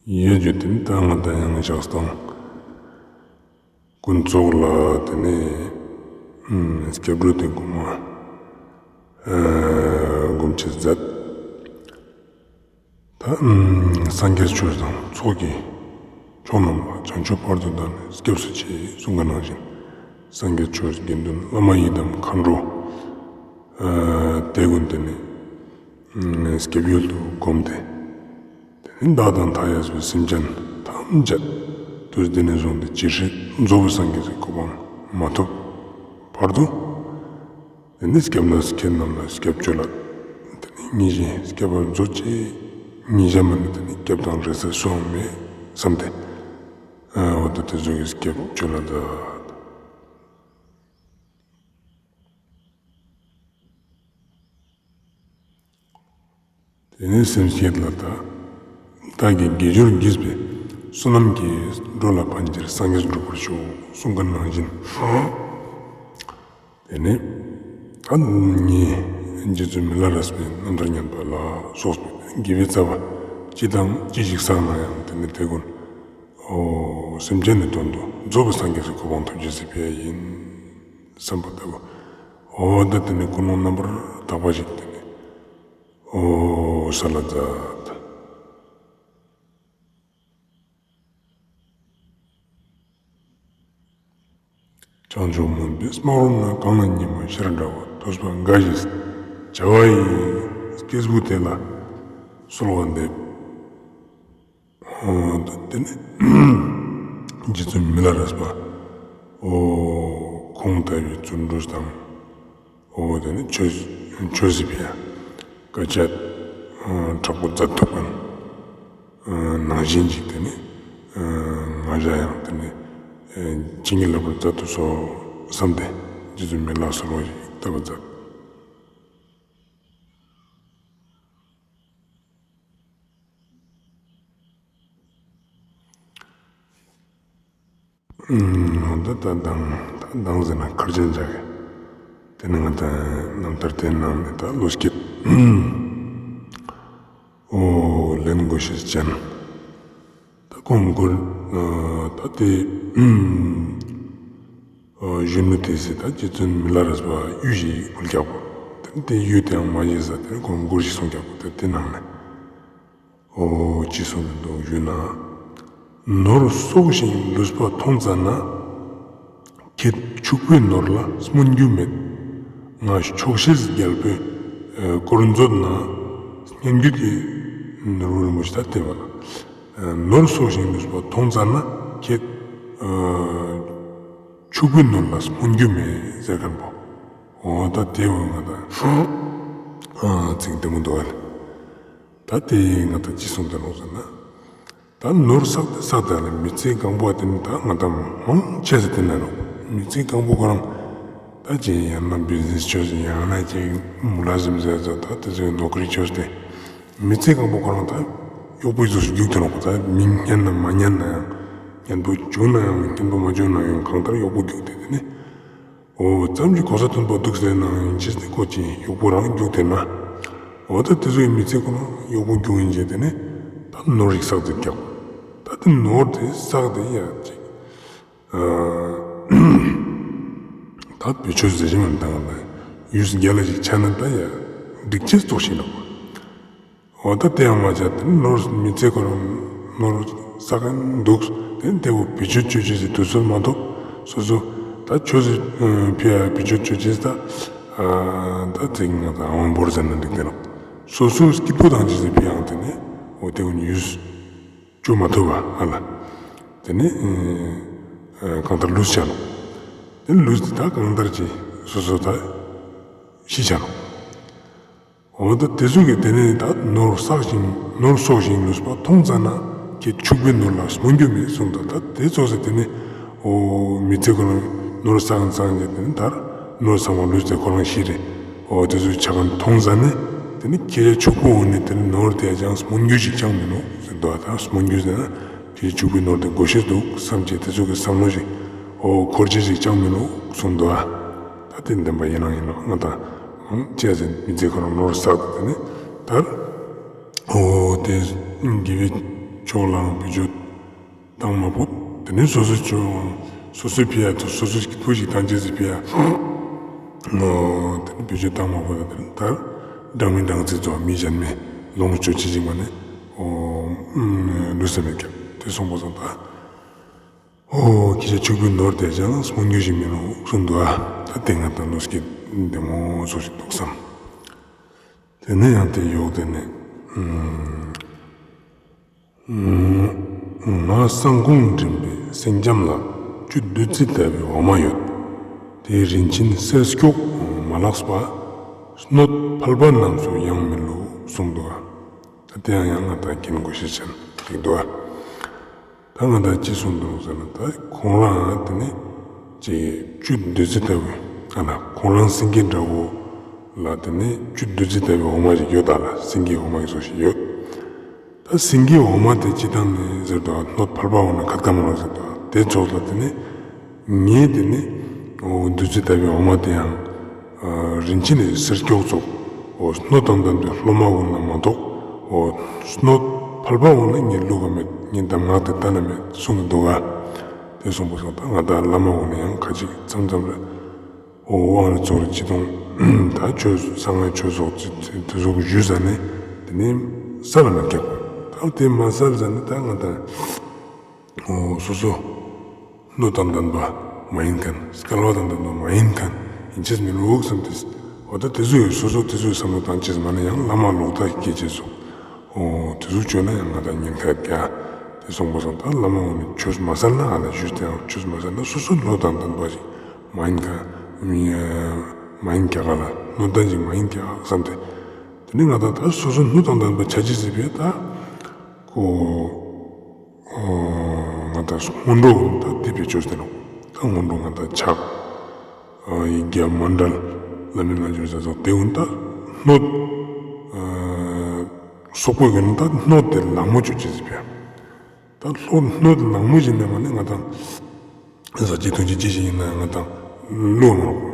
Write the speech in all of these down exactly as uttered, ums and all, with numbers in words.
ཡོད་ཀྱི་དེ་ནི་ད་ང་ད་ཡང་ཞག་སྟོང་ཀུན་རྫོགས་ལ་དེ་ནི་སྐྱབས་འགྲོ་དེ་གོ་མ་སྒོམ་ཆེ་མཛད། ད་སངས་རྒྱས་ཆོས་དང་ཚོགས་ཀྱི་མཆོག་རྣམས་ལ། བྱང་ཆུབ་བར་དུ་བདག་ནི་སྐྱབས་སུ་མཆི། གསུངས་པ་ནང་བཞིན་སངས་རྒྱས་ཆོས་དགེ་འདུན་བླ་མ་ཡི་དམ་མཁའ་འགྲོ་དེ་ཀུན་དེ་ནི་སྐྱབས་ཡུལ་དུ་བསྒོམས་ཏེ། དེ་ནི་བདག་དང་མཐའ་ཡས་པའི་སེམས་ཅན་ཐམས་ཅད་དུས་འདི་ནས་བཟུང་སྟེ་ཇི་སྲིད་རྫོགས་པའི་སངས་རྒྱས་ཀྱི་གོ་འཕང་མ་ཐོབ་བར་དུ། དེ་ནི་སྐྱབས་གནས་ཁྱེད་རྣམས་ལ་སྐྱབས་བཅོལ་ལ། དེ་ནི་ཉེ་ཞའི་སྐྱབས་པར་མཛོད་ཅིག། ཉེ་ཞ་མ་ནི་དེ་ནི་སྐྱབས་དང་རེ་ས་སུའང་མེད་བསམ་སྟེ། འོ་ད་དེ་ཟུག་གི་སྐྱབས་བཅོལ་ལ་མཛད། དེ་ནས་སེམས་བསྐྱེད་ལ་ད། བདག་གིས་དགེ་སྦྱོར་བགྱིས་པའི་བསོད་ནམས་ཀྱིས། འགྲོ་ལ་ཕན་ཕྱིར་སངས་རྒྱས་འགྲུབ་པར་ཤོག། གསུངས་པ་ནང་བཞིན། དེ་ནས་ད་ངས་རྗེ་བཙུན་མི་ལ་རས་པའི་རྣམ་ཐར་ཉན་པ་ལ་སོགས་པའི་དགེ་བའི་རྩ་བ་ཅི་དང་ཅི་ཞིག་བསགས་ན་ཡང་དེ་ནི་དེ་ཀུན་འོ་སེམས་ཅན་ནི་དོན་དུ་རྫོགས་པའི་སངས་རྒྱས་སི་གོ་འཕང་ཐོབ་ཅེས་སི་ཕི་ཡ་ཡིན་བསམ་པ་ལྟ་བུ། འོ་ད་དེ་ནི་ཀུན་སློང་རྣམ་པར་དག་པ་ཞིག་དེ་ནི་འོ་ས་ལ་མཛད། བྱང་ཆུབ་སྨོན་པའི་སྨག་རུམ་ན། གངས་ལ་ཉི་མ་ཤར་འདྲ་བ། ཐོས་པ་འགའ་ཞིག་བྱ་བ་ཡི། སྐྱེས་བུ་དེ་ལ་གསོལ་བ་འདེབས། འོ་ད་དེ་ནི་རྗེ་བཙུན་མི་ལ་རས་པ་འོ་ཁོང་ལྟ་བུའི་བརྩོན་འགྲུས་དང་འོ་དེ་ནི་ཆོས་ཆོས་སི་ཕི་ཡ་དཀའ་སྤྱད་དྲག་པོ་མཛད་ཐུབ་མཁན་ནང་བཞིན་ཅིག་དེ་ནི་ང་ཞ་ཡང་དེ་ནི་བྱིན་གྱིས་བརླབ་པར་མཛད་དུ་གསོལ་བསམ་སྟེ་རྗེ་བཙུན་མི་ལ་གསོལ་བ་ཞིག་བཏབ་པ་མཛད། ཨུམ། འོ་ད་ད་མདང་ད་མདང་ཟེར་ན་ཁར་ཅན་ཅག་གི་དེ་ནི་ང་ད་རྣམ་ཐར་དེ་ནང་ནས་ད་བློ་སྐྱེད་འོ་ལེན་དགོས་ཤེས་ཅན། ད་ཁོང་མགུར་ད་དེ་གཞོན་ནུ་དེ་སི་ད་རྗེ་བཙུན་མི་ལ་རས་པ་གཡུ་ཞིག་འབུལ་རྒྱག་པོ། དེ་ནི་དེ་གཡུ་དེའང་མ་བཞེས་ས་དེ་ནི་ཁོང་མགུར་ཞིག་གསུང་རྒྱག་པོ། དེ་དེ་ནང་ནས་འོ་ཅི་གསུངས་འདུག་ཞུས་ན། ནོར་གསོག་ཞིང་ལུས་པ་མཐོང་ཙ་ན། ཁྱེད་ཕྱུག་པོའི་ནོར་ལ་སྨོན་རྒྱུ་མེད། ང་ཆོག་ཤེས་རྒྱལ་པོས་དཀོར་མཛོད་ན། སྙན་བརྒྱུད་ཀྱི་ནོར་བུ་རིན་པོ་ཆེ་ད་དེ་བ་ལ། ནོར་གསོག་ཞིང་ལུས་པ་མཐོང་ཙ་ན། ཁྱེད་ཕྱུག་པོའི་ནོར་ལ་སྨོན་རྒྱུ་མེད་ཟེར་མཁན་པོ། འོ་ད་དེ་བོ་ང་ད་ཨ་ཚིག་བདེ་མོ་འདུག་ཨ་ལེ། ད་དེ་ང་ད་ཅི་གསུངས་ཏེ་ནོག་ཟེར་ན། ད་ནོར་བསགས་ཏེ་བསགས་ཏེ་ལ་མི་ཚེ་གང་པོ་དེ་ནི་ད་ང་ད་མང་ཆེ་ས་དེ་ན་ནོག། མི་ཚེ་གང་པོ་ཁོ་རང་ད་ཅི་ཡང་ན་བིས་ནེས་ཅོས་ཡང་ན་ཅི་མུ་ལ་ཟིམ་ཟེར་ཟེར་ད་དེ་ཚོའི་ནོ་ཀ་རི་ཅོས་ཏེ་མི་ཚེ་གང་པོ་ཁོ་རང་ད་གཡོག་པོའི་ཟུག་རྒྱུག་ཏེ་ནོག། ད་མི་ཉན་ན་མ་ཉན་ན་ཡང་ཉན་པོ་བྱུང་ན་ཡང་ཉན་པོ་མ་བྱུང་ན་ཡང་གང་ལྟར་གཡོག་པོ་རྒྱུག་སྟེ་དེ་ནི། འོ་ཙམ་གྱི་གོ་ས་མཐོན་པོ་འདུག་ཟེར་ནའང་ཅི་སྟེ་ཁོ་ཅི་གཡོག་པོ་རང་རྒྱུག་དེ་ན། འོ་ད་དེ་ཚོའི་མི་ཚེ་ཁོ་ན་གཡོག་པོ་རྒྱུག་ཡིན་ཅེས་དེ་ནི་ད་ནོར་ཞིག་བསགས་ཏེ་རྒྱག། ད་དེ་ནོར་དེ་བསགས་ཏེ་ཡ་ཅིག་ད་བེད་སྤྱོད་ཟེར་ཞིག་མ་བཏང་ན་ཡུས་རྒྱལ་ལ་ཞིག་ཆ་ན་ད་ཡ་འགྲིག་ཅེས་རྩོག་ཤིང་ནོག། འོ་ད་དེ་ཡང་མ་བྱ་དེ་ནོར་མི་ཚེ་ཁོ་རང་ནོར་བསགས་མཁན་འདུག། དེ་དེ་བོ་བེད་སྤྱོད་ཅོ་ཅེས་སི་དུས་ཚོད་མ་ཐོབ། སོ་སོ་ད་ཆོས་སི་ཕི་ཡ་བེད་སྤྱོད་ཅོ་ཅེས་ད་ད་ཚིག་ང་ད་དབང་བོར་ཟེར་ན་འགྲིག་དེ་ནོག། སོ་སོ་སྐྱིད་པོ་བཏང་ཅེས་སི་ཕི་ཡ་དེ་ནི་འོ་དེ་བོ་ནི་ཡུས་ཅོ་མ་ཐུབ་པ་ཨ་ལ། དེ་ནི་གང་ལྟར་ལུས་ཆ་ནོག། དེ་ལུས་དེ་ད་གང་ལྟར་ཅིག་སོ་སོ་ད་ཤི་ཆ་ནོག། འོ་ད་དེ་ཚོ་གི་དེ་ནས་ད་ནོར་བསགས་ཤིང་ནོར་གསོག་ཤིང་ལུས་པ་མཐོང་ཙ་ན། ཁྱེད་ཕྱུག་པོའི་ནོར་ལ་སྨོན་རྒྱུ་མེད་གསུངས་ད། ད་དེ་ཚོ་ཟེར་དེ་ནས་འོ་མི་ཚེ་ཁོ་རང་ནོར་བསགས་བསགས་ནས་དེ་ནས་ད་ནོར་ཚང་མ་ལུས་ཏེ་ཁོ་རང་ཤི་རེ། འོ་དེ་ཚོ་ཆ་ག་མཐོང་ཙ་ནས་དེ་ནས་ཁྱེད་ཕྱུག་པོ་འོ་ནས་དེ་ནས་ནོར་དེ་ཅང་སྨོན་རྒྱུ་ཞིག་ཅང་མི་ནོག་ཟེར་འདུག། ད་སྨོན་རྒྱུ་ཟེར་ན་ཁྱེད་ཕྱུག་པོའི་ནོར་དེ་དགོས་ཤེས་འདུག་བསམ་བྱས་དེ་ཚོ་གི་བསམ་བློ་ཞིག་འོ་འཁོར་ཅེས་ཞིག་ཅང་མི་ནོག་གསུངས་འདུག། ད་དེ་བདེན་པ་ཡིན་ནའང་ཡིན་ནོག། ང་ད་མང་ཆེ་ཟེར་མི་ཚེ་ཁོ་རང་ནོར་བསགས་ཏེ་དེ་ནས་ད་འོ་དེ་དགེ་བའི་ ཕྱོགས་ལའང་བེད་སྤྱོད་བཏང་མ་ཕོད། དེ་ནས་སོ་སོའི་ཕྱོགས་སོ་སོའི་ཕི་ཡ་དང་སོ་སོའི་ཕུ་ཞིག་བཏང་ཅེས་སི་ཕི་ཡ་ནོ། དེ་ནས་བེད་སྤྱོད་བཏང་མ་ཕོད། དེ་ནས་ད་འགྲངས་མི་འགྲངས་ཚེ་ཚོ་མི་གཞན་མའི་ལོངས་སྤྱོད་ཅེས་ཤིག་མ་ནས་འོ་ལུས་ས་མེད་ཀྱང་དེ་སོང་པ་སང་ད། འོ་ཁྱེད་ཅག་ཕྱུག་པོའི་ནོར་དེ་ཅང་སྨོན་རྒྱུ་ཞིག་མིན་ནོ་གསུངས་འདུག་ཨ། ད་དེ་ང་དང་ལོ་སྐད་བདེ་མོ་ཚོ་ཞིག་འདུག་བསམ། དེ་ནས་ཡང་དེ་ཡོག་དེ་ནས་ང་སང་དགུང་འགྲིམ་པའི་སེང་ལྕམ་ལ་བཅུད་བདུད་རྩི་ལྟ་བུའི་འོ་མ་ཡོད། དེའི་རིན་ཆེན་གསེར་སྐྱོགས་མ་ལགས་པ། སྣོད་ཕལ་པ་རྣམས་སུ་ཡང་མི་བླུགས་གསུངས་འདུག་ཨ། ད་དེ་ཡང་ཡང་ང་དང་རྒན་གོ་ཤེས་ཅན་ཞིག་འདུག་ཨ། ད་ང་དང་ཅི་གསུངས་འདུག་ཟེར་ན་ད་ཁོང་རང་དེ་ནས་ཅིག་བཅུད་བདུད་རྩི་ལྟ་བུའི་ཨ་ན་ཁོང་རང་སེང་གེ་འདྲ་བོ་ལ་དེ་ནས་བཅུད་བདུད་རྩི་ལྟ་བུའི་འོ་མ་ཞིག་ཡོད་ད་ལ། སེང་གེའི་འོ་མ་ཞིག་བཟོ་ཞིག་ཡོད། ད་སེང་གེའི་འོ་མ་དེ་ཅི་བཏང་ནས་ཟེར་དུས་སྣོད་ཕལ་པ་འོ་ན་ཁ་ཀ་མ་ལ་ཟེར་དུས་དེ་ཚོགས་ལ་དེ་ནས་ངས་དེ་ནས་འོ་བདུད་རྩི་ལྟ་བུའི་འོ་མ་དེ་ཡང་རིན་ཆེན་ནི་གསེར་སྐྱོགས་ཚོགས་འོ་སྣོད་དང་ལྡན་པའི་སློབ་མ་འོ་ན་མ་གཏོགས་འོ་སྣོད་ཕལ་པ་འོ་ན་ངས་བླུགས་ག་མེད། ངས་གདམས་ངག་དེ་བཏང་ན་མེད་གསུངས་འདུག་ག། དེ་གསུངས་པ་སང་ད་ང་དང་བླ་མ་འོ་ན་ཡང་ཁ་ཅིག་མཚམས་མཚམས་རེ་འོ་དབང་རེ་ཚོགས་རེ་ཅི་དང་ད་ཆོས་གསང་སྔགས་ཆོས་ཚོགས་ཅི་དེ་ཚོགས་ཞུས་ཟ་ནས་དེ་ནས་སལ་ལ་མེད་ཀྱག། ད་དེ་མ་སལ་ཟ་ནས་ད་ང་དང་འོ་སོ་སོ་སྣོད་དང་ལྡན་པ་མ་ཡིན་མཁན་སྐལ་བ་དང་ལྡན་པ་མ་ཡིན་མཁན་ཡིན་ཅེས་མི་ལུགས་བསམ་སྟེ། འོ་ད་དེ་ཚོ་ཡོད་སོ་སོ་དེ་ཚོའི་བསམ་བློ་བཏང་ཅེས་མ་ནས་ཡང་བླ་མ་ལོག་ལྟ་སྐྱེ་ཅེས་སོ། འོ་དེ་ཚོ་བཅོས་ན་ཡང་ང་དང་ཉེན་ཁ་ཡོད་ཀྱག། དེ་སོང་པ་སང་ད་བླ་མ་འོ་ནི་ཆོས་མ་སལ་ན་ཨ་ལ་ཞུས་ཏེ་ཡང་ཆོས་མ་སལ་ན་སོ་སོ་སྣོད་དང་ལྡན་པ་ཞིག་མ་ཡིན་ཀ་མ་ཡིན་ཀྱག་ག་ལ་སྣོད་ལྡན་ཞིག་མ་ཡིན་ཀྱག་བསམ་སྟེ། དེ་ནས་ང་དང་ད་སོ་སོ་སྣོད་དང་ལྡན་པ་ཆ་ཅེས་ཟེར་བས་ད་ཁོ། ང་དང་སྔོན་འགྲོ་ད་དེ་བེད་སྤྱོད་དེ་ནོ། ད་སྔོན་འགྲོ་ང་དང་ཕྱག་ཡིག་བརྒྱ་མཎྜལ་བླ་མའི་རྣལ་འབྱོར་ཟེར་ཚོགས་དེ་འུན་ད་སྣོད་སོག་པོའི་གི་ད་སྣོད་དེ་ལག་མོ་བཅོ་ཅེས་ཟེར་བས། ད་སྣོད་ལག་མོ་ཞིག་ནས་མ་ནས་ང་དང་ཟ་ཅེས་འཐུང་ཅེས་ཅི་ཞིག་ཡིན་ན་ང་དང་བླུགས་མ་རོགས།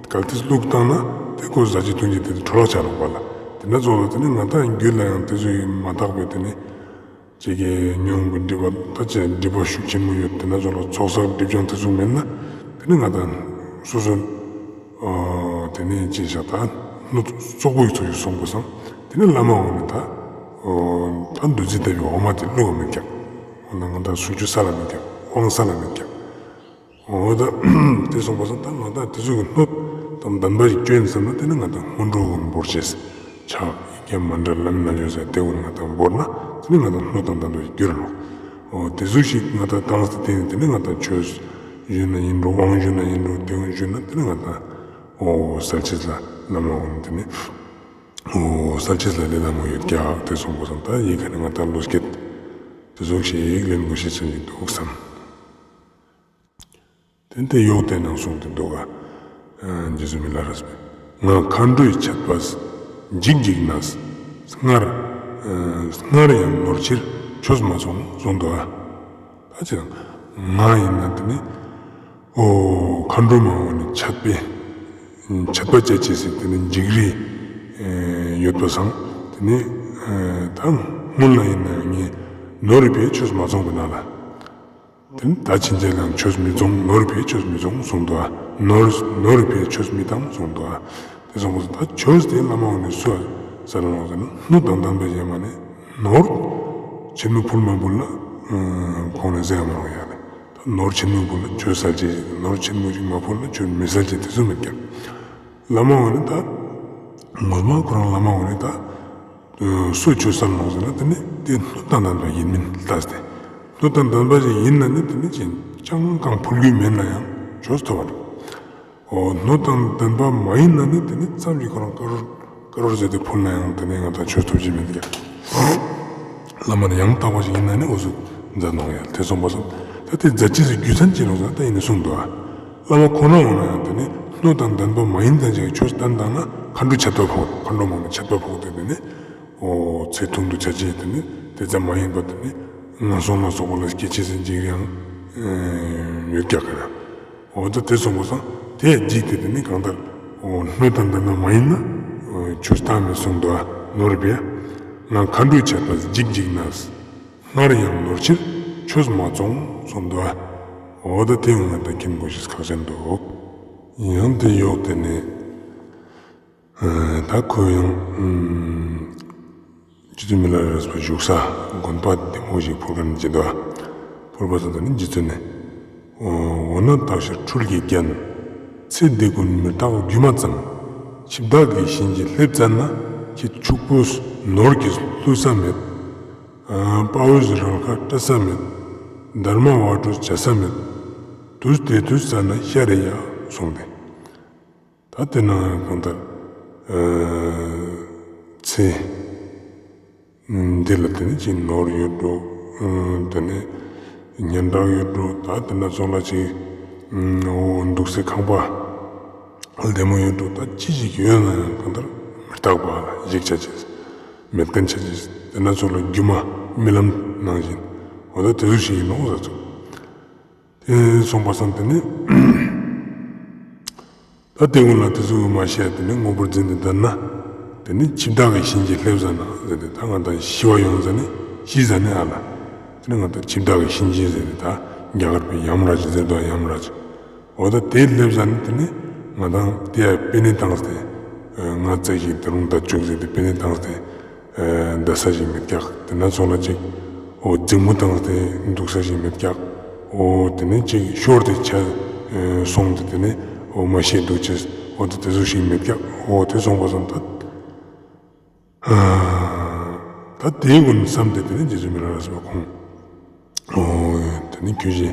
གལ་ཏེ་བླུགས་བཏང་ན་དེ་ཁོ་ཟ་ཅེས་འཐུང་ཅེས་དེ་འཕྲོ་བརླག་ཆ་རོགས་པ་ལ། དེ་འདྲ་ཚོགས་ལ་དེ་ནས་ང་དང་རྒྱུད་ལ་ཡང་དེ་ཚོ་ཡིན་མ་དག་པའི་དེ་ནས་ཅིག་གི་ཉོན་མོངས་པའི་སྒྲིབ་པ་ད་ཅི་སྒྲིབ་པ་ཤུགས་ཆེན་མོ་ཡོད། དེ་འདྲ་ཚོགས་ལ་ཚོགས་བསགས་སྒྲིབ་སྦྱང་དེ་ཚོ་མེད་ན་དེ་ནས་ང་དང་སོ་སོ་དེ་ནས་ཅི་བྱ་ད་སྣོད་སོག་པོའི་ཚོགས་ཡོད་སོང་པ་སང་དེ་ནས་བླ་མ་འོ་ནི་ད་ད་བདུད་རྩི་ལྟ་བུའི་འོ་མ་དེ་བླུགས་མེད་ཀྱག། འོ་ན་ང་དང་སུམ་ཅུ་སལ་ལ་མེད་ཀྱག། དབང་སལ་ལ་མེད་ཀྱག། འོ་ད་དེ་སོང་པ་སང་ད་ང་དང་དེ་ཚོ་གི་སྣོད་དང་ལྡན་པ་ཞིག་བཅོས་ཡིན་བསམ་ན་དེ་ནི་ང་དང་སྔོན་འགྲོ་གུན་བོར་ཅེས། ཕྱག་ཡིག་བརྒྱ་མཎྜལ་བླ་མའི་རྣལ་འབྱོར་ཟེར་དེ་གུན་ང་དང་བོར་ན་དེ་ནི་ང་དང་སྣོད་དང་ལྡན་པ་ཞིག་འགྱུར་རོ། འོ་དེ་ཚོ་ཞིག་ང་དང་བཏང་སྟེ་དེ་ནི་དེ་ནི་ང་དང་ཆོས་ཞུས་ན་ཡིན་འགྲོ། དབང་ཞུས་ན་ཡིན་འགྲོ། དེ་གུན་ཞུས་ན་དེ་ནི་ང་དང་འོ་སལ་ཅེས་ལ་བླ་མ་འོ་ནི་དེ་ནི་འོ་སལ་ཅེས་ལ་ལས་སླ་མོ་ཡོད་ཀྱག། དེ་སོང་པ་སང་ད་ཡི་གེ་ནི་ང་དང་བློ་སྐྱེད་དེ་ཚོ་ཞིག་ལེན་དགོས་ཤེས་ཅན་ཞིག་འདུག་བསམ། དེ་ནས་ཡོག་དེ་ནང་གསུངས་ཏེ་འདུག་ག། རྗེ་བཙུན་མི་ལ་རས་པས། ང་མཁའ་འགྲོའི་ཆད་པས་འཇིགས་འཇིགས་ནས། སྔར་སྔར་ཡང་ནོར་ཕྱིར་ཆོས་མ་སོང་གསུངས་འདུག་ག། ད་ཅི་ང་ཡིན་ན་དེ་ནི་འོ་མཁའ་འགྲོ་མ་འོ་ནི་ཆད་པས་ཆད་པ་བཅད་ཅེས་སི་དེ་ནི་འཇིགས་རི་ཡོད་པ་སང་དེ་ནི་ད་སྔོན་ལ་ཡིན་ན་ངས་ནོར་རི་པའི་ཆོས་མ་སོང་པའི་ནང་ལ། དེ་ནི་ད་ཕྱིན་ཆད་ལའང་ཆོས་མི་སོང་། ནོར་བའི་ཆོས་མི་སོང་གསུངས་འདུག་ག། ནོར་ནོར་བའི་ཆོས་མི་བཏང་གསུངས་འདུག་ག། དེ་སོང་པ་སང་ད་ཆོས་དེ་བླ་མ་འོ་ནི་སུ་སལ་ལ་ནོ་ཟེར་ན་སྣོད་དང་ལྡན་པ་ཞིག་མ་ནས་ནོར་ཆེན་མོ་ཕུལ་མ་ཕུལ་ན་ཁོང་ནས་ཟེར་མ་རུང་ཡ་ལེ། ད་ནོར་ཆེན་མོ་ཕུལ་ན་ཆོས་སལ་ཅེས་ནོར་ཆེན་མོ་ཞིག་མ་ཕུལ་ན་ཆོས་མི་སལ་ཅེས་དེ་ཚོ་མེད་ཀྱག། བླ་མ་འོ་ནི་ད་ངོ་མ་ཁོ་རང་བླ་མ་འོ་ནི་ད་སུ་ཆོས་སལ་ནོ་ཟེར་ན་དེ་ནི་དེ་སྣོད་དང་ལྡན་པ་ཡིན་མིན་ལྟས་ཏེ། སྣོད་དང་ལྡན་པ་ཞིག་ཡིན་ན་ནི་དེ་ནི་ཅི་ཅང་གང་ཕུལ་རྒྱུ་མེད་ན་ཡང་ཆོས་ཐོབ་པ་རེད། འོ་སྣོད་དང་ལྡན་པ་མ་ཡིན་ན་ནི་དེ་ནི་ཙམ་ཞིག་ཁོ་རང་དཀར་དཀར་ཟེར་ཏེ་ཕུལ་ན་ཡང་དེ་ནི་ང་དང་ཆོས་ཐོབ་ཀྱི་མེད་ཀྱག། བླ་མ་ནི་ཡང་དག་པ་ཞིག་ཡིན་ན་ནི་འོ་ཟུག་མཛད་ནོ་ཡ། དེ་སོང་པ་སང་ད་དེ་མཛད་ཅེས་སི་རྒྱུ་མཚན་ཅི་ནོ་ཟེར་ན་ད་ཡིན་ནི་གསུངས་འདུག་ག། བླ་མ་ཁོ་ན་འོ་ན་ཡང་དེ་ནི་སྣོད་དང་ལྡན་པ་མ་ཡིན་ཙམ་ཞིག་ཆོས་བསྟན་བཏང་ན་མཁའ་འགྲོའི་ཆད་པ་ཕོག། མཁའ་འགྲོ་མ་ནི་ཆད་པ་ཕོག་སྟེ་དེ་ནི་འོ་ཚེ་ཐུང་དུ་ཆ་ཅེས་དེ་ནི་དེ་ཙམ་མ་ཡིན་པ་དེ་ནི་ངན་སོང་ལ་སོགས་པ་ལ་སྐྱེ་ཅེས་སི་འཇིགས་རི་ཡང་ཡོད་ཀྱག་ག་ན། འོ་ད་དེ་སོང་པ་སང་དེ་འཇིགས་ཏེ་དེ་ནི་གང་ལྟར་འོ་སྣོད་དང་ལྡན་པ་མ་ཡིན་ན་ཆོས་བསྟན་མི་གསུངས་འདུག་ག། ནོར་བའི་ང་མཁའ་འགྲོའི་ཆད་པས་འཇིགས་འཇིགས་ནས། སྔར་ཡང་ནོར་ཕྱིར་ཆོས་མ་བཙོངས་གསུངས་འདུག། འོ་ད་དེ་ཡང་ང་ད་མཁྱེན་དགོས་ཤེས་ཁག་ཅན་འདུག། ཡང་དེ་ཡོག་དེ་ནས་ད་ཁོ་ཡང་རྗེ་བཙུན་མི་ལ་རས་པ་བཞུགས་ས་དགོན་པ་བདེ་མོ་ཞིག་ཕུལ་མཁན་ཅིག་འདུག། ཕུལ་བ་ཙམ་དུ་ནི་རྗེ་བཙུན་ནས། འོ་ན་བརྟག་ཕྱིར་འཕྲུལ་གྱི་རྒྱན། ཚེ་འདི་ཀུན་མི་རྟག་སྒྱུ་མ་ཙམ། འཆི་བདག་གི་གཤིན་རྗེ་སླེབས་ཙ་ན། ཁྱེད་ཕྱུག་པོས་ནོར་གྱིས་བསླུས་ས་མེད། དཔའ་བོས་རང་ཁ་སྐྲད་ས་མེད། སྡར་མ་བ་དྲུག་བྱ་ས་མེད། དུས་དེ་དུས་ཙ་ན་ཤ་རེ་ཡ་གསུངས་ཏེ། ད་དེ་ན་གང་ལྟར་ཚེ་འདི་ལ་དེ་ནི་ཅིག་ནོར་ཡོད་འགྲོ། དེ་ནི་སྙན་གྲགས་ཡོད་འགྲོ། ད་དེ་ན་ཚོགས་ལ་ཅིག་འོ་འདུག་སའི་ཁང་པ་བདེ་མོ་ཡོད་འགྲོ། ད་ཅི་ཞིག་ཡོད་ན་ཡང་གང་ལྟར་མི་རྟག་པ་ལ་ཞིག་ཆ་ཅེས་མེད་མཁན་ཆ་ཅེས། དེ་ན་ཚོགས་ལ་སྒྱུ་མ་རྨི་ལམ་ནང་བཞིན། འོ་ད་དེ་ཚོ་ཞིག་ཡིན་ནོ་ཟེར་ཚུལ། དེ་སོང་པ་སང་དེ་ནི་ད་དེ་ཀུན་ལ་དེ་ཚོ་མ་ཤེས་དེ་ནི་དངོས་པོར་འཛིན་ཏེ་བསྡད་ན། དེ་ནི་འཆི་བདག་གི་གཤིན་རྗེ་སླེབས་ཟ་ན་ཟེར་ཏེ། ད་ང་ད་ཤི་བ་ཡོང་ཟ་ནི་ཤི་ཟ་ནི་ཨ་ལ། དེ་ནི་ང་ད་འཆི་བདག་གི་གཤིན་རྗེ་ཟེར་ཏེ། ད་རྒྱ་གར་པའི་ཡམ་ར་ཇི་ཟེར་དོ། ཡམ་ར་ཇི། འོ་ད་དེ་སླེབས་ཟ་ནི་དེ་ནི་ང་ད་དེ་ཡ་པེ་ནེ་བཏང་སྟེ། ང་ཙེ་ཞིག་དེ་རུང་ད་བཅུག་ཟེར་ཏེ་པེ་ནེ་བཏང་སྟེ། འདའ་ས་ཞིག་མེད་ཀྱག། དེ་ན་ཚོགས་ལ་ཅིག་འོ་འཛིང་མོ་བཏང་སྟེ་འདུག་ས་ཞིག་མེད་ཀྱག། འོ་དེ་ནས་ཅིག་ཤོར་ཏེ་ཆ་སོང་སྟེ་དེ་ནས་འོ་མ་ཤེས་འདུག་ཅེས། འོ་དེ་དེ་ཚོ་ཞིག་མེད་ཀྱག། འོ་དེ་སོང་པ་སང་ད་ད་དེ་ཀུན་བསམ་སྟེ་དེ་ནས་རྗེ་བཙུན་མི་ལ་རས་པ་ཁོང་འོ་དེ་ནས་ཁྱོད་ཀྱི་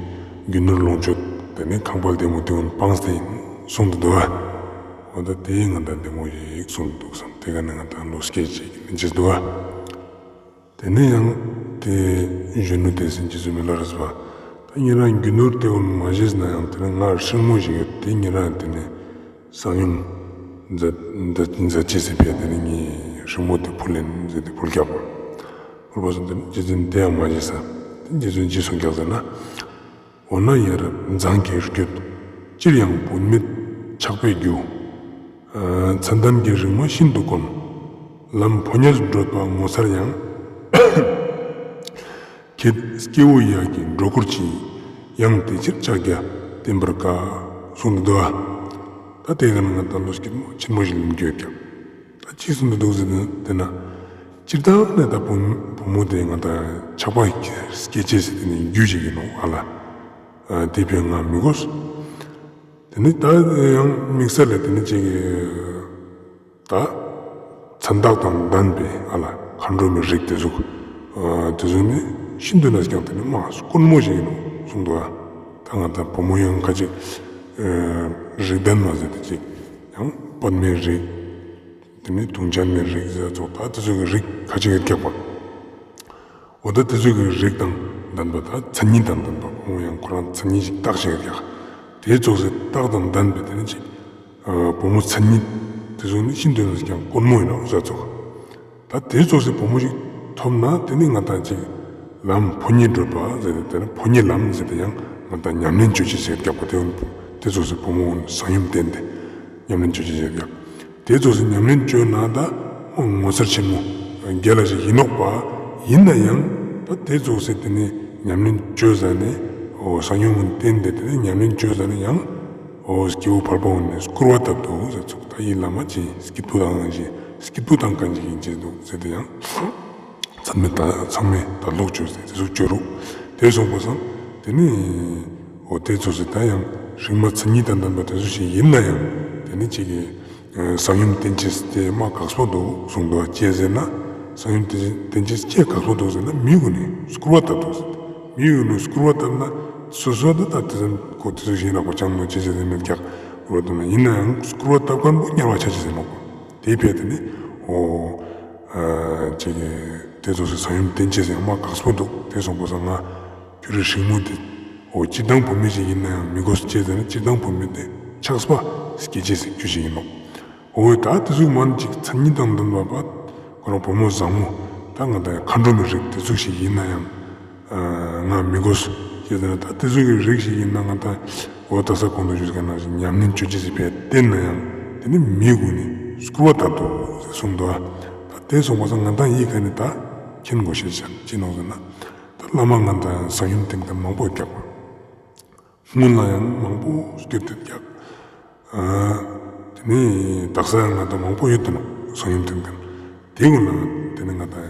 རྒྱུ་ནོར་ལོངས་སྤྱོད་དེ་ནས་ཁང་པ་བདེ་མོ་དེ་ཀུན་སྤངས་ཏེ་གསུངས་ཏེ་འདུག་པ། འོ་ད་དེ་ང་ད་བདེ་མོ་ཞིག་གསུངས་ཏེ་འདུག་བསམ། དེ་ག་ནས་ང་ད་བློ་སྐྱེད་ཅིག་ཅེས་འདུག་པ། དེ་ནས་ཡང་དེ་གཞོན་ནུ་དེས་རྗེ་བཙུན་མི་ལ་རས་པ། ད་ཉེ་རང་རྒྱུ་ནོར་དེ་ཀུན་མ་བཞེས་ན་ཡང་དེ་ནས་ང་སྲིང་མོ་ཞིག་ཡོད། དེ་ཉེ་རང་དེ་ནས་གསང་ཡུམ་མཛད་མཛད་ཅེས་ཟེར་ཕེ། དེ་ནས་ངའི་སྲིང་མོ་དེ་ཕུལ་ལེན་ཟེར་ཏེ་ཕུལ་ཀྱག་པ། ཕུལ་བ་སང་དེ་ནས་རྗེ་བཙུན་དེ་ཡང་མ་བཞེས་ས། དེ་རྗེ་བཙུན་ཅི་གསུངས་ཀྱག་ཟེར་ན། འོ་ན་ཡ་རབས་མཛངས་ཀྱི་རྒྱུད། ཅིར་ཡང་བུད་མེད་ཆགས་པའི་རྒྱུ། མཚན་གཏམ་གྱི་རིག་མ་ཤིན་ཏུ་དཀོན། ལམ་ཕོ་ཉས་བགྲོད་པ་ངོ་མཚར་ཡང་། ཁྱེད་སྐྱེ་བོ་ཡ་གི་སྒྲོ་སྐུར་གྱིས། ཡང་དེ་ཕྱིར་ཕྱག་རྒྱ་བསྟེན་པར་དཀའ། གསུངས་ཏེ་འདུག་པ། ད་དེ་ཀ་ནས་ང་ད་བློ་སྐྱེད་མོ་ཆེན་མོ་ཞིག་ལེན་རྒྱུ་ཡོད་ཀྱག། ད་ཅི་གསུངས་ཏེ་འདུག་ཟེར་ན་དེ་ན། སྤྱིར་བཏང་ནས་ད་བུ་བུ་མོ་དེ་ང་ད་ཆགས་པ་སྐྱེ་ཅེས་ཟེར་དེ་ནི་རྒྱུ་ཞིག་ཡིན་ནོ་ཨ་ལ། དེ་ཕི་ང་མི་དགོས། དེ་ནི་ད་ཡང་དམིགས་བསལ་ལ་དེ་ནི་ཅིག་ད་མཚན་རྟགས་དང་ལྡན་པའི་ཨ་ལ་མཁའ་འགྲོ་མའི་རིགས་དེ་ཟུག་དེ་ཟུག་ནི་ཤིན་ཏུ་ནས་ཀྱང་དེ་ནི་མ་དཀོན་མོ་ཞིག་ཡིན་ནོ་གསུངས་འདུག་པ། ད་ང་ད་བུ་མོ་ཡང་ཁ་ཅིག་རིགས་ལྡན་མ་ཟེར་དེ་ཅིག་ཡང་པདྨའི་རིགས། དེ་ནས་དུང་ཅན་མའི་རིགས་ཟེར་ཙོགས་ད་དེ་ཚོ་གི་རིགས་ཁ་ཅིག་ཡོད་ཀྱག་པ། འོ་ད་དེ་ཚོ་གི་རིགས་དང་ལྡན་པ་ད་མཚན་ཉིད་དང་ལྡན་པ་ཁོང་ཡང་ཁོ་རང་མཚན་ཉིད་ཅིག་བཏགས་ཤིག་ཡོད་ཀྱག། དེ་ཙོགས་སི་རྟགས་དང་ལྡན་པའི་དེ་ནི་ཅིག་བུ་མོ་མཚན་ཉིད་དེ་ཚོ་ནི་ཤིན་ཏུ་ནས་ཀྱང་དཀོན་མོ་ཡིན་ནོ་ཟེར་ཙོགས། ད་དེ་ཙོགས་སི་བུ་མོ་ཞིག་ཐོབ་ན་དེ་ནི་ང་ད་ཅིག་ལམ་ཕོ་ཉས་བགྲོད་པ་ཟེར་ཏེ་དེ་ནི་ཕོ་ཉའི་ལམ་ཟེར་ཏེ་ཡང་ང་ད་ཉམས་ལེན་བཅོ་ཅེས་ཟེར་ཀྱག་པ། དེ་དེ་ཙོགས་སི་བུ་མོ་གསང་ཡུམ་བསྟེན་ཏེ་ཉམས་ལེན་བཅོ་ཅེས་ཟེར་ཀྱག། དེ་ཙོགས་སི་ཉམས་ལེན་བཅོས་ན་ད་ངོ་མཚར་ཆེན་མོ་རྒྱལ་ལ་ཞིག་ཡིན་ནོག་པ། ཡིན་ན་ཡང་ད་དེ་ཙོགས་སི་དེ་ནི་ཉམས་ལེན་བཅོས་ཟ་ནི་འོ་གསང་ཡུམ་བསྟེན་ཏེ་དེ་ནི་ཉམས་ལེན་བཅོས་ཟ་ནི་ཡང་འོ་སྐྱེ་བོ་ཕལ་པ་ཀུན་ནི་སྐུར་བ་བཏབ་འདུག་ཟེར་ཙོགས། ད་ཡིད་ལ་མ་ཅི་སྐྱིད་པོ་དང་ཞིག་སྐྱིད་པོ་དང་གང་ཞིག་ཡིན་ཅེས་འདུག་ཟེར་ཏེ་ཡང་ཚང་མས་ད་ཚང་མས་ད་ལོག་བཅོས་ཟེར་དེ་ཚོ་བཅོས་རུག། དེ་སོང་པ་སང་དེ་ནི་འོ་དེ་ཙོགས་སི་ད་ཡང་རིག་མ་མཚན་ཉིད་དང་ལྡན་པ་དེ་ཚོ་ཞིག་ཡིན་ན་ཡང་དེ་ནི་ཅིག་གི་གསང་ཡུམ་བསྟེན་ཅེས་དེ་མ་དཀགས་པོ་འདུག་གསུངས་འདུག་པ། ཅི་ཟེར་ན་གསང་ཡུམ་བསྟེན་ཅེས་ཅི་དཀགས་པོ་འདུག་ཟེར་ན་མི་ཀུན་ནི་སྐུར་བ་བཏབ་འདུག་ཟེར། མི་ཀུན་ནི་སྐུར་བ་བཏབ་ན་སོ་སོ་ད་ད་དེ་ཙམ་ཁོ་དེ་ཚོ་ཞིག་ཡིན་ནོག་པ། ཅང་ནོ་ཅི་ཟེར་ནི་མེད་ཀྱག་སྐུར་བ་བཏབ་ན། ཡིན་ན་ཡང་སྐུར་བ་བཏབ་མཁན་པོ་དམྱལ་བ་ཆ་ཅེས་ཟེར་ནོག་པ། དེ་ཕི་དེ་ནི་འོ་ཅིག་གི་དེ་ཙོགས་སི་གསང་ཡུམ་བསྟེན་ཅེས་ཡང་མ་དཀགས་པོ་འདུག། དེ་སོང་པ་སང་ང་ཁྱོད་རའི་སྲིང་མོ་དེ་འོ་སྤྱིར་བཏང་བུད་མེད་ཅིག་ཡིན་ན་ཡང་མི་དགོས་ཅི་ཟེར་ན་སྤྱིར་བཏང་བུད་མེད་དེ་ཆགས་པ་སྐྱེ་ཅེས་སི་རྒྱུ་ཞིག་ཡིན་ནོག། འོ་ད་དེ་ཟུག་མན་ཅིག་མཚན་ཉིད་དང་ལྡན་པ་པ་ཁོ་རང་བུ་མོ་བཟང་མོ་ད་ང་ད་ཡང་མཁའ་འགྲོ་མའི་རིགས་དེ་ཟུག་ཞིག་ཡིན་ན་ཡང་ང་མི་དགོས་ཅི་ཟེར་ན་ད་དེ་ཟུག་གི་རིགས་ཞིག་ཡིན་ན་ང་ད་འོ་ད་ས་གོང་དུ་ཞུས་ཀ་ནང་བཞིན་ཉམས་ལེན་བཅོ་ཅེས་སི་ཕི་བསྟེན་ན་ཡང་དེ་ནི་མི་ཀུན་ནི་སྐུར་བ་བཏབ་འདུག་ཟེར་གསུངས་འདུག། ད་དེ་སོང་པ་སང་ང་ད་ཡིད་ཀ་ནི་ད་མཁྱེན་དགོས་ཤེས་ཅན་ཅི་ནོག་ཟེར་ན། བླ་མ་ང་དང་བཟང་ཡོན་ཏན་མཁན་མང་པོ་ཡོད་ཀྱག་པ། སྔོན་ལ་ཡང་མང་པོ་སྐྱོད་དེ་ཀྱག། ཨ་དེ་ནས་དག་ས་ཡང་ང་དང་མང་པོ་ཡོད་དེ་ནོག་བཟང་ཡོན་ཏན་མཁན། དེ་ཀུན་ལ་དེ་ནས་ང་དང་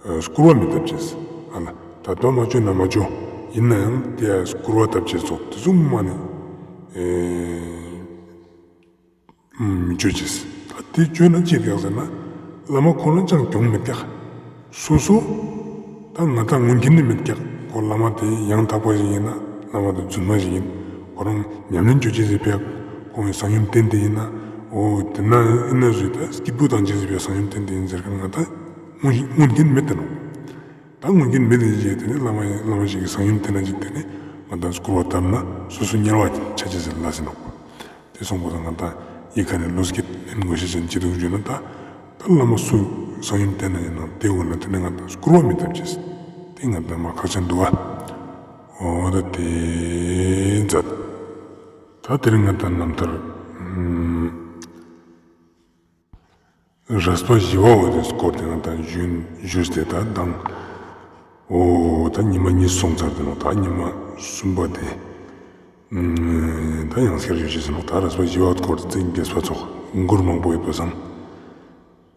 ཨ་སྐུར་བ་མི་བཏབ་ཅེས། ཨ་ལ་ད་དོ་མ་བཅོས་ན་མ་བཅོས། ཡིན་ན་ཡང་དེ་ཡ་སྐུར་བ་བཏབ་ཅེས་ཙོགས་དེ་ཟུག་མ་ནི་ཨེ་མི་བཅོ་ཅེས། ད་དེ་བཅོས་ན་ཅི་ཡོང་ཟེར་ན། བླ་མ་ཁོ་རང་ཅང་གྱོང་མེད་ཀྱག། སོ་སོ་ད་ང་དང་ངོ་མཁྱེན་ནི་མེད་ཀྱག། ཁོ་བླ་མ་དེ་ཡང་དག་པ་ཞིག་ཡིན་ན། བླ་མ་དེ་རྫུན་མ་ཞིག་ཡིན། ཁོ་རང་ཉམས་ལེན་བཅོ་ཅེས་ཟེར་ཕེ། ཁོང་གི་བཟང་ཡོན་ཏན་དེ་ཡིན་ན། འོ་དེ་ན་ཡིན་ན་བཟོས་ད་སྐྱིད་པོ་དང་བཅས་ཟེར་བའི་བཟང་ཡོན་ཏན་དེ་ཡིན་ཟེར་མཁན་ང་དང་ངོ་ངོ་མཁྱེན་མེད་དེ་ནོག། ད་ངོ་མཁྱེན་མེད་དེ་ཅི་དེ་ནི་བླ་མ་བླ་མ་ཞིག་གི་བཟང་ཡོན་ཏན་ན་ཅིག་དེ་ནི་ང་དང་སྐུར་བ་བཏབ་ན་སོ་སོ་དམྱལ་བ་ཆ་ཅེས་ཟེར་ལ་ཟེར་ནོག་པ། དེ་སོང་པ་སང་ང་དང་ཡི་ག་ནས་བློ་སྐྱེད་ལེན་དགོས་ཤེས་ཅན་ཅི་འདུག་ཞུས་ན། ད་ད་བླ་མ་སུ་བཟང་ཡོན་ཏན་ན་ཡིན་ན་དེ་འོ་ན་དེ་ནི་ང་དང་སྐུར་བ་མི་བཏབ་ཅེས། དེ་ང་དང་མ་ཁག་ཅན་འདུག་པ། འོ་ད་དེ་མཛད། ད་དེ་རིང་ང་དང་རྣམ་ཐར་ཨམ་རས་པ་ཞི་བ་འོ་དེ་སྐོར་དེ་ང་དང་ཞུས་ཞུས་ཏེ་ད་དང་། འོ་ད་ཉི་མ་གཉིས་སོང་ཚར་དེ་ནོག། ད་ཉི་མ་གསུམ་པ་དེ་ཨམ་ད་ཡང་སྐྱར་ཞུ་ཅེས་ནོག། ད་རས་པ་ཞི་བ་འོ་དེ་སྐོར་དེ་ཚིག་རྒྱས་པ་ཙོགས་མགུར་མང་པོ་ཡོད་པ་སང་།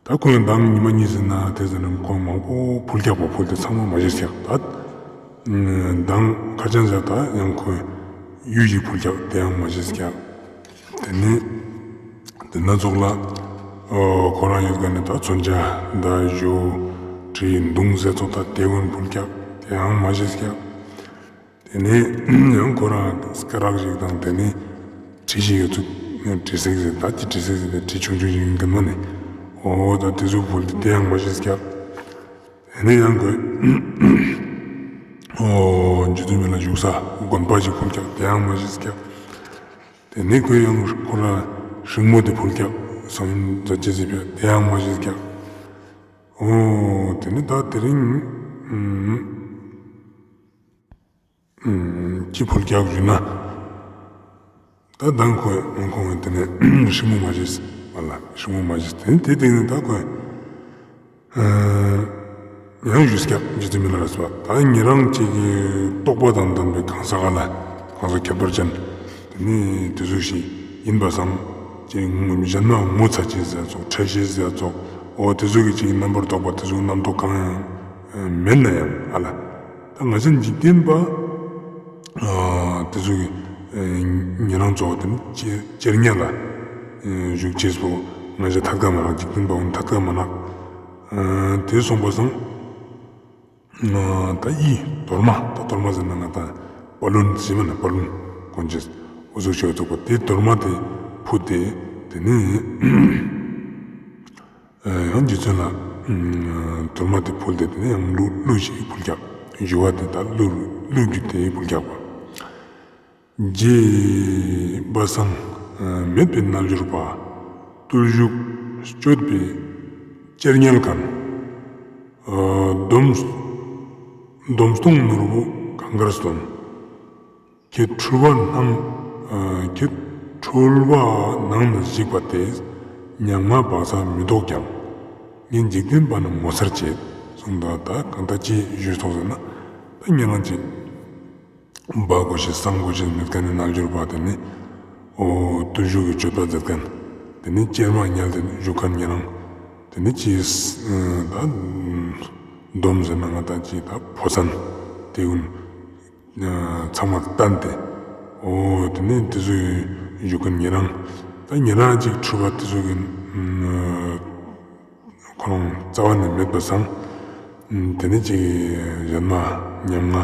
ད་ཁོང་ཡང་དང་ཉི་མ་གཉིས་ཟིན་ན་དེ་ཟིན་ན་ཁོང་མང་པོ་ཕུལ་རྒྱག་པ་ཕུལ་ཏེ་ཚང་མ་མ་ཤེས་ཀྱག། ད་དང་ཁ་ཅན་ཟེར་ད་ཡང་ཁོང་གཡུ་ཞིག་ཕུལ་རྒྱག། དེ་ཡང་མ་ཤེས་ཀྱག། དེ་ནས་དེ་ན་ཚོགས་ལ་ཨོ་ཁོ་རང་ཡོད་མཁན་ནི་ད་མཚོན་ཆ་ད་གཞུ་གྲི་མདུང་ཟེར་ཚོགས་ད་དེ་ཀུན་ཕུལ་རྒྱག། དེ་ཡང་མ་ཤེས་ཀྱག། དེ་ནས་ཡང་ཁོ་རང་སྐ་རགས་ཤིག་དང་དེ་ནས་གྲི་ཞིག་ཡོད་ཚུལ། གྲི་སེག་ཟེར་ད་ཅི་གྲི་སེག་ཟེར་ཏེ་གྲི་ཆུང་ཆུང་ཞིག་ཡིན་གི་མ་ནི། འོ་ད་དེ་ཚོ་ཕུལ་ཏེ་དེ་ཡང་མ་ཤེས་ཀྱག། དེ་ནས་ཡང་ཁོས་འོ་རྗེ་བཙུན་མི་ལ་བཞུགས་ས་དགོན་པ་ཞིག་ཕུལ་ཀྱག། དེ་ཡང་མ་ཤེས་ཀྱག། དེ་ནས་ཁོས་ཡང་ཁོ་རང་ཧྲིང་མོ་དེ་ཕུལ་ཀྱག། བཟང་ཡོན་མཛད་ཅེས་ཟེར་བ་དེ་ཡང་མ་ཤེས་ཀྱག། འོ་དེ་ནས་ད་དེ་རིང་ཨམ་ཅི་ཕུལ་རྒྱག་ཞུས་ན། ད་དང་ཁོས་ཁོང་གི་དེ་ནས་ཧྲིང་མོ་མ་ཤེས་པ་ལ་ཧྲིང་མོ་མ་ཤེས། དེ་ནས་དེ་དེ་ནས་ད་ཁོས་ཡང་ཞུས་ཀྱག། རྗེ་བཙུན་མི་ལ་རས་པ། ད་ཉེ་རང་ཅིག་གི་རྟོགས་པ་དང་ལྡན་པའི་གང་ཟག་ག་ལ་གང་ཟག་ཁྱད་པར་ཅན་དེ་ནས་དེ་ཚོ་ཞིག་ཡིན་པ་སང་ཅིག་གཞན་མ་ངོ་ཚ་ཅེས་ཟེར་ཚོགས་ཁྲེལ་ཤེས་ཟེར་ཚོགས་འོ་དེ་ཚོ་གི་ཅིག་རྣམ་པར་རྟོག་པ་དེ་ཚོ་རྣམ་རྟོག་གང་ཡང་མེད་ན་ཡང་ཨ་ལ། ད་ང་ཅག་འཇིག་རྟེན་པ་ཨ་དེ་ཚོ་གི་ཨ་ཉེ་རང་ཚོ་དེ་ནི་ཅེར་ཉལ་ལ་ཨ་བཞུགས་ཅེས་པོ་ང་ཅག་ཐད་ཀ་མ་ནག། འཇིག་རྟེན་པ་འོ་ཐད་ཀ་མ་ནག། ཨ་དེ་སོང་པ་སང་ཨ་ད་ཡི་དོར་མ། ད་དོར་མ་ཟེར་ན་ང་ད་བ་ལུན་ཟེར་མ་ན་བ་ལུན་གོན་ཅེས་འོ་ཟུག་ཤོས་ཚོགས་པ་དེ་དོར་མ་དེ་ཕུལ་ཏེ་དེ་ནས་ཡང་རྗེ་བཙུན་ལ་དོར་མ་དེ་ཕུལ་ཏེ་དེ་ནས་ཡང་གླུ་གླུ་ཞིག་ཕུལ་རྒྱག། ཞུ་བ་དེ་ད་གླུ་གླུ་བརྒྱུད་དེ་ཕུལ་རྒྱག་པ། རྗེ་པ་སངས་མེད་པའི་རྣལ་འབྱོར་པ། བརྟུལ་ཞུགས་སྤྱོད་པའི་ཅེར་ཉལ་མཁན། སྡོམ་སྡོམ་སྟོང་ནོར་བུ་གང་གར་སྟོན། ཁྱེད་འཁྲུལ་བ་སྣང་། ཨ་ཁྱེད་འཁྲུལ་བ་ནང་ན་ཞིག་པ་དེས། ཉག་མ་བག་ཚ་མི་ལྡོག་ཀྱང་། ངས་འཇིག་རྟེན་པ་ན་ངོ་མཚར་བྱེད། གསུངས་ད་ད་གང་ལྟར་ཅི་ཞུས་སོང་ཟེར་ན། ད་ཉེ་རང་ཅིག་བག་གོ་ཤེས་སངས་གོ་ཤེས་མེད་མཁན་ནི་རྣལ་འབྱོར་པ་དེ་ནི། འོ་བརྟུལ་ཞུགས་ཀྱི་སྤྱོད་པ་མཛད་མཁན། དེ་ནི་ཅེར་མ་ཉལ་ཏེ་བཞུགས་མཁན་ཉེ་རང་། དེ་ནི་ཅི་ད་སྡོམ་ཟེར་ན་ང་ད་ཅི་ད་ཕོ་མཚན་དེ་ཀུན། ཚང་མ་བསྟན་ཏེ། འོ་དེ་ནས་དེ་ཚོ་བཞུགས་མཁན་ཉེ་རང་། ད་ཉེ་རང་ཅིག་འཁྲུལ་པ་དེ་ཚོ་གི་ཁོ་རང་རྩ་བ་ནས་མེད་པ་སང་། དེ་ནས་ཅིག་གཞན་མ་ཉམ་ང་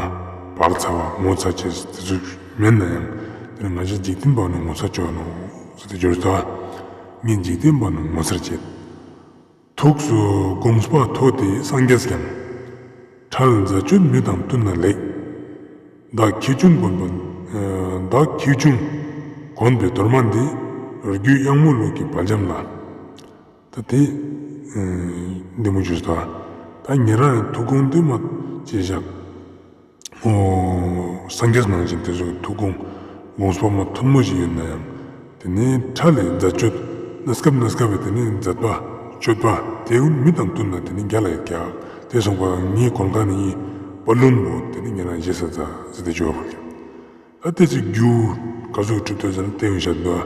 བག་ཚ་བ་ངོ་ཚ་ཅེས་དེ་ཚོ་མེད་ན་ཡང་དེ་ནས་ང་ཅག་འཇིག་རྟེན་པ་ནི་ངོ་ཚ་ཅོ་ནོ་ཟེར་ཏེ་འབྱོར་ཏོ། ངས་འཇིག་རྟེན་པ་ནི་ངོ་མཚར་བྱེད། ཐུགས་སུ་དགོངས་པ་ཐོབ་སྟེ་སངས་རྒྱས་ཀྱང་། ཁྲལ་མཛའ་སྤྱོད་མི་དང་བསྟུན་ན་ལེགས། བདག་ཁྱེའུ་ཆུང་གོན་པ། བདག་ཁྱེའུ་ཆུང་གོན་པའི་དོར་མ་འདི། རྒྱུད་གཡང་མོ་ལུགས་ཀྱི་དཔལ་འཇམ་ལ། ད་དེ་འདི་མོ་ཞུས་ད། ད་ཉེ་རང་ཐུགས་དགོངས་འདི་མ་ཅི་བཞག། འོ་སངས་རྒྱས་ནང་བཞིན་དེ་ཚོ་ཐུགས་དགོངས་དགོངས་པ་མ་ཐུན་མོང་ཞིག་ཡོད་ན་ཡང་། དེ་ནས་ཁྲལ་ལས་མཛའ་སྤྱོད་གནས་སྐབས་གནས་སྐབས་ཀྱི་དེ་ནས་མཛད་པ་སྤྱོད་པ་དེ་ཀུན་མི་དང་བསྟུན་ན་དེ་ནི་རྒྱལ་ལ་ཡོད་ཀྱག། དེ་སོང་པ་ངའི་གོན་ཁ་ནི་ བ་ལུན་པོ་དེ་ནི་ཉེ་རང་བཞེས་ས་ཙ་ཟེར་ཏེ་ཞུ་བ་ཕུལ་ཀྱག། ད་དེ་ཚེ་རྒྱུ་ག་ཟུག་གྲུབ་ཏེ་ཟེར་ན་དེ་ཡང་བཤད་འདུག།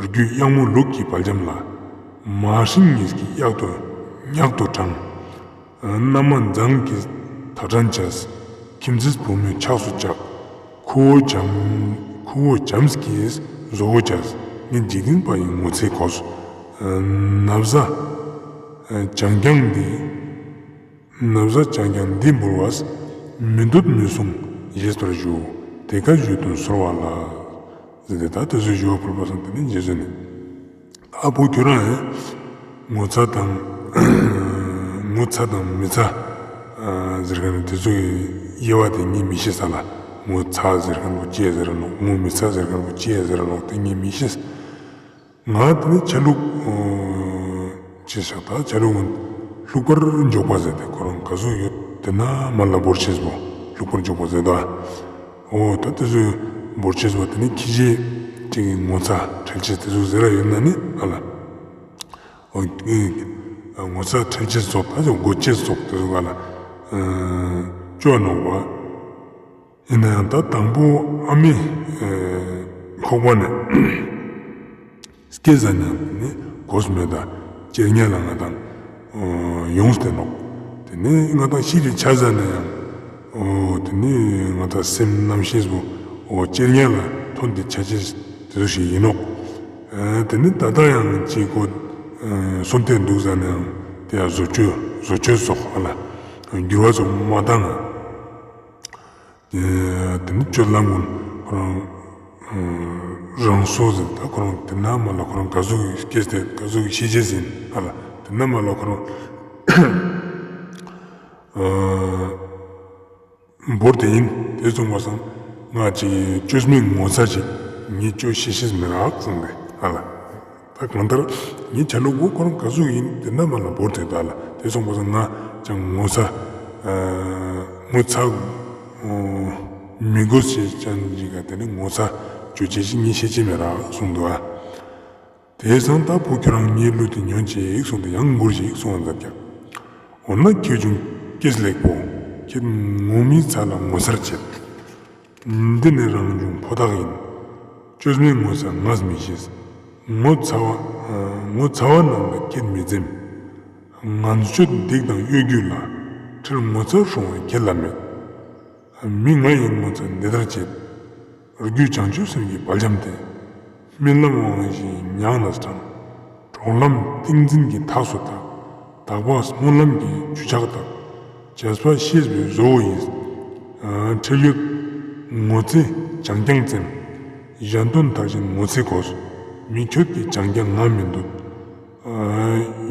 རྒྱུ་གཡང་མོ་ལུག་གི་བལ་རྒྱམ་ལ། མ་སྲིང་ཉིས་ཀྱིས་གཡག་ཏོ་ཉག་ཏོ་དྲངས། མནའ་མ་མཛངས་ཀྱིས་ཐག་ཕྲན་བྱས། ཁྱིམ་མཚེས་བུ་མོས་ཆགས་སུ་བཅག། ཁུ་བོ་བྱམས་ཁུ་བོ་བྱམས་ཀྱིས་བཟོ་བོ་བྱས། ངས་འཇིག་རྟེན་པ་ཡི་ངོ་ཚ་གོས། ན་བཟའ་ལྗང་ལྗང་འདི། ན་བཟའ་ལྗང་ལྗང་འདི་འབུལ་བས། མི་འདོད་མི་གསུང་བཞེས་པར་ཞུ། དེ་ཀ་ཞུས་དོན་གསོལ་བ་ལ། ཟེར་ཏེ་ད་དེ་ཚོ་ཞུ་བ་ཕུལ་བ་སང་དེ་ནི་རྗེས་སུ་ནི། ཨ་བོ་ཁྱོད་རང་ཡང་ངོ་ཚ་དང་ངོ་ཚ་དང་མི་ཚ་ཟེར་མཁན་དེ་ཚོ་ཡི་དབྱེ་བ་དེ་ངས་མི་ཤེས་ས་ལ། ངོ་ཚ་ཟེར་མཁན་པོ་ཅི་ཟེར་ནོག། ངོ་མི་ཚ་ཟེར་མཁན་པོ་ཅི་ཟེར་ནོག། དེ་ངས་མི་ཤེས། ང་དེ་ནི་ཆ་ལུགས་ཅི་ཤག་ད་ཆ་ལུགས་ལྷུག་པར་འཇོག་པ་ཟེར་ཏེ་ཁོ་རང་ག་ཟུག་ཡོད་དེ་ན་མ་ལ་བོར་ཆེས་པོ་ལྷུག་པར་འཇོག་པ་ཟེར་ད། འོ་ད་དེ་ཚོ་བོར་ཆེས་པོ་དེ་ནི་ཁྱི་ཅིག་གི་ངོ་ཚ་ཁྲེལ་ཆེས་དེ་ཚོ་ཟེར་ར་ཡོད་ན་ནི་ཨ་ལ། འོ་ངོ་ཚ་ཁྲེལ་ཆེས་ཙོགས་ད་ཅོ་མགོ་ཆེས་ཙོགས་དེ་ཚོ་ག་ལ་ཅོ་ནོག་པ། ཡིན་ན་ཡང་ད་དང་པོ་ཨ་མའི་ཁོག་པ་ནས་སྐྱེས་ཟ་ནས་ནི་གོས་མེད་ད་ཅེར་ཉལ་ལ་ང་དང་ཡོངས་ཏེ་ནོག། དེ་ནས་ང་དང་ཤི་རེ་ཆ་ཟ་ནས་ཡང་འོ་དེ་ནས་ང་དང་སེམས་རྣམ་ཤེས་པོ་འོ་ཅེར་ཉལ་ལ་ཐོན་ཏེ་ཆ་ཅེས་དེ་ཚོ་ཞིག་ཡིན་ནོག། དེ་ནས་ད་ལྟ་ཡང་ཅིག་གོ་སོན་ཏེ་འདུག་ཟ་ནས་ཡང་དེ་ཡང་བཟོ་བཅོས་བཟོ་བཅོས་སོགས་ཨ་ལ་འགྱུར་བ་ཚོ་མ་བཏང་། དེ་ནི་སྤྱོད་ལམ་ཀུན་ཁོ་རང་རང་སོ་ཟེར་ད་ཁོ་རང་དེ་ན་མ་ལ་ཁོ་རང་ག་ཟུག་གི་སྐྱེས་ཏེ་ག་ཟུག་གི་ཤི་ཅེས་ཡིན་ཨ་ལ་དེ་ན་མ་ལ་ཁོ་རང་བོར་ཏེ་ཡིན། དེ་སོང་པ་སང་ང་ཅིག་བཅོས་མའི་ངོ་ཚ་ཅིག་ངས་བཅོས་ཤེས་ཤེས་མི་རག་གསུངས་ཏེ་ཨ་ལ། ད་གང་ལྟར་ངའི་ཆ་ལུགས་པོ་ཁོ་རང་ག་ཟུག་ཡིན་དེ་འདྲ་མ་ལ་བོར་ཏེ་ད་ལ་དེ་སོང་པ་སང་ང་ཅང་ངོ་ཚ་ངོ་ཚ་མི་དགོས་ཤེས་ཅན་ཅིག་ག་དེ་ནི་ངོ་ཚ་ཅོ་ཅེས་ཤིག་ངས་ཤེས་ཅེས་མི་རག་གསུངས་འདུག་ཨ། དེ་སང་ད་བུ་ཁྱོད་རང་ངའི་གླུ་དེ་ཉོན་ཅིག་གསུངས་ཏེ་ཡང་མགུར་ཞིག་གསུངས་པ་མཛད་ཀྱག། འོ་ན་ཁྱེད་ཅུང་སྐྱེས་ལེགས་པོ་ཁྱེད་ངོ་མི་ཚ་ལ་ངོ་ཚར་བྱེད། འདི་ནི་རང་བྱུང་ཕོ་རྟགས་ཡིན། བཅོས་མའི་ངོ་ཚ་ངས་མི་ཤེས། ངོ་ཚ་བ་ངོ་ཚ་བ་རྣམས་ལ་ཁྱེད་མི་འཛེམ། ངན་སྤྱོད་སྡིག་དང་གཡོ་སྒྱུ་ལ། ཁྲེལ་ངོ་ཚ་སྲུང་བ་ཁྱེད་ལ་མེད། མི་ང་ཡི་ངོ་ཚ་འདི་ལྟར་བྱེད། རྒྱུ་བྱང་ཆུབ་སེམས་ཀྱི་དཔལ་འབྱམས་ཏེ། རྨི་ལམ་དབང་བཞིའི་ཉག་ན་དྲངས། གྲོགས་ལམ་ཏིང་འཛིན་གྱི་ཐགས་སུ་བཏགས། དག་པ་སྨོན་ལམ་གྱི་ཆུ་འཁྱག་བཏབ། བྱས་པ་ཤེས་པའི་བཟོ་བོ་ཡིས། ཁྲེལ་ཡོད་ངོ་ཚ་ལྗང་ལྗང་བཙེམ། གཞན་དོན་མཐར་ཕྱིན་ངོ་ཚ་གོས། མི་ཁྱོད་ཀྱི་ལྗང་ལྗང་ང་མི་འདོད།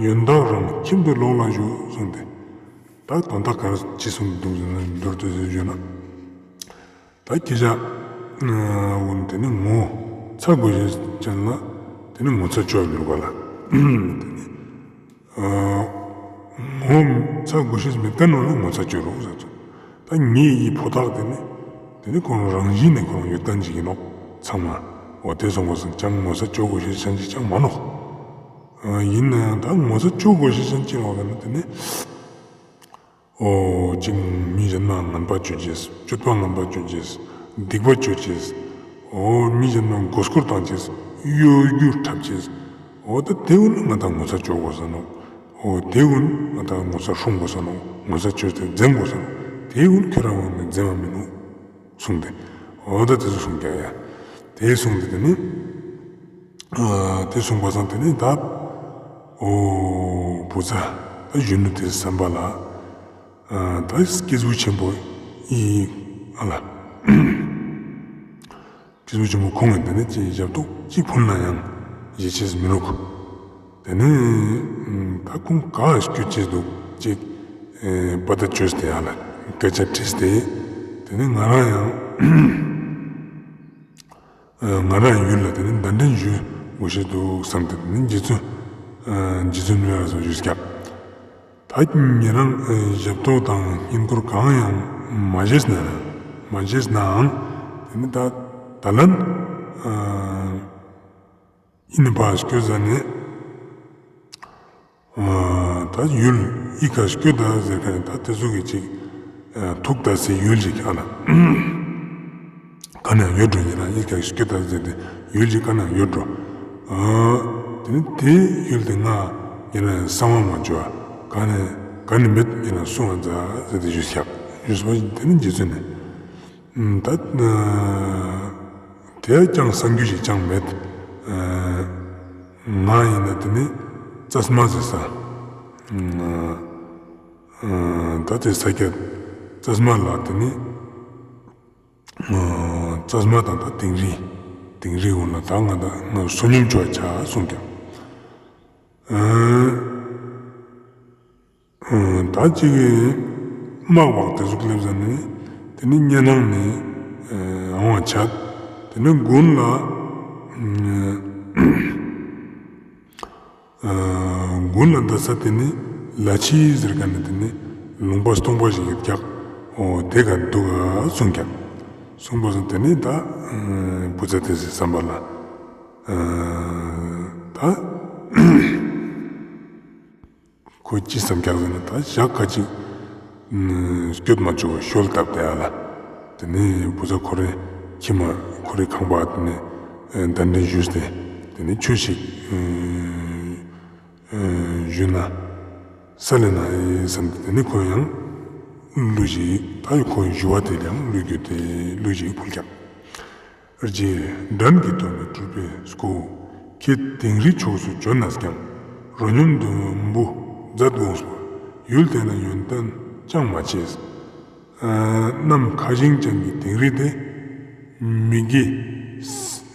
ཡོན་བདག་རང་ཁྱིམ་དུ་ལོག་ལ་བཞུགས་གསུངས་ཏེ། ད་དོན་དག་ག་རེ་ཅི་གསུངས་འདུག་ཟེར་ན་མདོར་བསྡུས་ཟེར་ཞུ་ན། ད་ཁྱེད་ཅག་འོ་དེ་ནི་ངོ་ཚ་དགོས་ཤེས་ཅན་ལ་དེ་ནི་ངོ་ཚ་བཅོ་མི་རུག་ག་ལ། དེ་ནི་ངོ་ཚ་དགོས་ཤེས་མེད་མཁན་ནོ་ལ་ངོ་ཚ་བཅོ་རུག་ཟེར་ཚུལ། ད་ངའི་ཕོ་རྟགས་དེ་ནི་དེ་ནི་ཁོ་རང་རང་བཞིན་ནས་ཁོ་རང་ཡོད་མཁན་ཅིག་ཡིན་ནོག་ཚང་མ། འོ་དེ་སོང་པ་སང་ཅང་ངོ་ཚ་བཅོ་དགོས་ཤེས་ཅན་ཅིག་ཅང་མ་ནོག། ཡིན་ན་ཡང་ད་ངོ་ཚ་བཅོ་དགོས་ཤེས་ཅན་ཅི་ནོག་ཟེར་ན་དེ་ནི། འོ་ཅིག་མི་གཞན་མ་ངན་པ་བཅོ་ཅེས། སྤྱོད་པ་ངན་པ་བཅོ་ཅེས། སྡིག་པ་བཅོ་ཅེས། འོ་མི་གཞན་མ་མགོ་སྐོར་བཏང་ཅེས། གཡོ་སྒྱུ་འཁྲབ་ཅེས། འོ་ད་དེ་ཀུན་ང་དང་ངོ་ཚ་བཅོ་དགོས་ས་ནོག། འོ་དེ་ཀུན་ང་དང་ངོ་ཚ་སྲུང་དགོས་ས་ནོག། ངོ་ཚ་བཅོས་ཏེ་འཛེམ་དགོས་ས་ནོག། དེ་ཀུན་ཁྱོད་རང་ངོས་ནས་འཛེམ་མ་མི་ནུག་གསུངས་ཏེ། འོ་ད་དེ་ཚོ་གསུངས་ཀྱག་ཡ། དེ་གསུངས་ཏེ་དེ་ནི། དེ་གསུངས་པ་སང་དེ་ནི་ད། འོ་བུ་ཚ་ད་གཞོན་ནུ་དེ་བསམ་པ་ལ། ད་སྐྱེས་བུ་ཆེན་པོ་ཡི་ཨ་ལ། སྐྱེས་བུ་ཆེན་པོ་ཁོང་ངི་དེ་ནི་ཅི་ཞབས་ཏོག་ཅི་ཕུལ་ན་ཡང་བཞེས་ཅེས་མི་རུག། དེ་ནི་ད་ཁོང་ག་སྐྱོད་ཅེས་འདུག་ཅིག་པ་ད་བཅོས་ཏེ་ཨ་ལ་སྐད་ཆ་དྲིས་ཏེ། དེ་ནི་ང་རང་ཡང་ང་རང་ཡུལ་ལ་དེ་ནི་གདན་འདྲེན་ཞུ་དགོས་ཤེས་འདུག་བསམ་སྟེ་དེ་ནི་རྗེ་བཙུན་རྗེ་བཙུན་མི་ལ་སོགས་ཞུས་ཀྱག། ད་ཉེ་རང་ཞབས་ཏོག་དང་བསྙེན་བཀུར་གང་ཡང་མ་བྱས་ན་མ་བྱས་ནའང་དེ་ནི་ད་ད་ལན་ཨིན་ནི་པ་སྐྱོད་ཟ་ནས་ད་ཡུལ་ཨི་ཀ་སྐྱོད་ད་ཟེར་མཁན་ད་དེ་ཟུག་གི་ཅིག་ ཨ་ཐུག་ད་སའི་ཡུལ་ཞིག་ཨ་ལ་ག་ནས་ཡོད་འགྲོ་ཡིན་ན་ཡིད་ཀྱང་སྐྱོ་ད་ཟེར་ཏེ་ཡུལ་ཞིག་ག་ནས་ཡོད་འགྲོ། ཨ་དེ་ནི་དེ་ཡུལ་དེ་ང་ཡིན་ན་གསང་བ་མ་བྱོ་བ་ག་ནས་ག་ནས་མེད་ཡིན་ན་གསུང་བ་མཛད་ཟེར་ཏེ་ཞུས་ཤག་ཞུས་པ་དེ་ནི་རྗེ་བཙུན་ནས། ད་དེ་ཀྱང་གསང་རྒྱུ་ཞིག་ཅང་མེད། ང་ཡིན་ན་དེ་ནི་རྩ་སྨྲ་ཟེར་ས། ད་དེ་ས་སྐྱ་རྩ་སྨྲ་ལ་དེ་ནི་རྩ་སྨྲ་དང་ད་དིང་རི་དིང་རི་འོང་ལ་ད་ང་ད་ང་བསོད་སྙོམས་བྱོ་བ་ཆ་གསུངས་ཀྱང་། ད་ཅིག་དམག་བག་དེ་ཟུག་སླེབས་ཟ་ནས་དེ་ནི་གཉའ་ནང་ནས་འོང་བ་ཆད། དེ་ནི་དགུན་ལ་དགུན་ལ་ད་ས་དེ་ནི་ལ་ཕྱི་ཟེར་ག་ནས་དེ་ནི་ལུང་པ་སྟོང་པ་ཞིག་ཡོད་ཀྱག་འོ་དེ་ག་འདུག་ག་གསུངས་ཀྱག་གསུངས་པ་སོང་དེ་ནི་ད་བུ་ཚ་དེ་ཟེར་བསམ་པ་ལ་ད། ཁོས་ཅི་བསམ་ཀྱག་ཟེར་ན་ད་ཞག་ཁ་ཅིག་སྐྱོད་མ་བཅུག་པ་ཤོལ་བཏབ་སྟེ་ཨ་ལ། དེ་ནས་བུ་ཚ་ཁོ་རེ་ཁྱིམ་མ་ཁོ་རེ་ཁང་པ་དེ་ནས་གདན་འདྲེན་ཞུས་ཏེ་དེ་ནས་ཆོས་ཤིག་ཞུས་ན་ས་ལེ་ན་ཨེ་བསམ་སྟེ་དེ་ནས་ཁོ་ཡང་གླུ་ཞིག་ད་ཁོ་ཞུ་བ་དེ་ཡང་གླུ་རྒྱུ་དེ་གླུ་ཞིག་ཕུལ་ཀྱག་རྗེ་འགྲན་གྱི་ཐོག་ནས་གྲུབ་པའི་སྐུ། ཁྱེད་དིང་རི་ཕྱོགས་སུ་བྱོན་ནས་ཀྱང་རོ་སྙོམས་དུམ་བུ་མཛད་དགོངས་པ། ཡུལ་དེ་ན་ཡོན་ཏན་ཅང་མ་མཆིས། གནམ་ཁ་ཞིང་ཅན་གྱི་དིང་རི་དེ། མི་དགེ་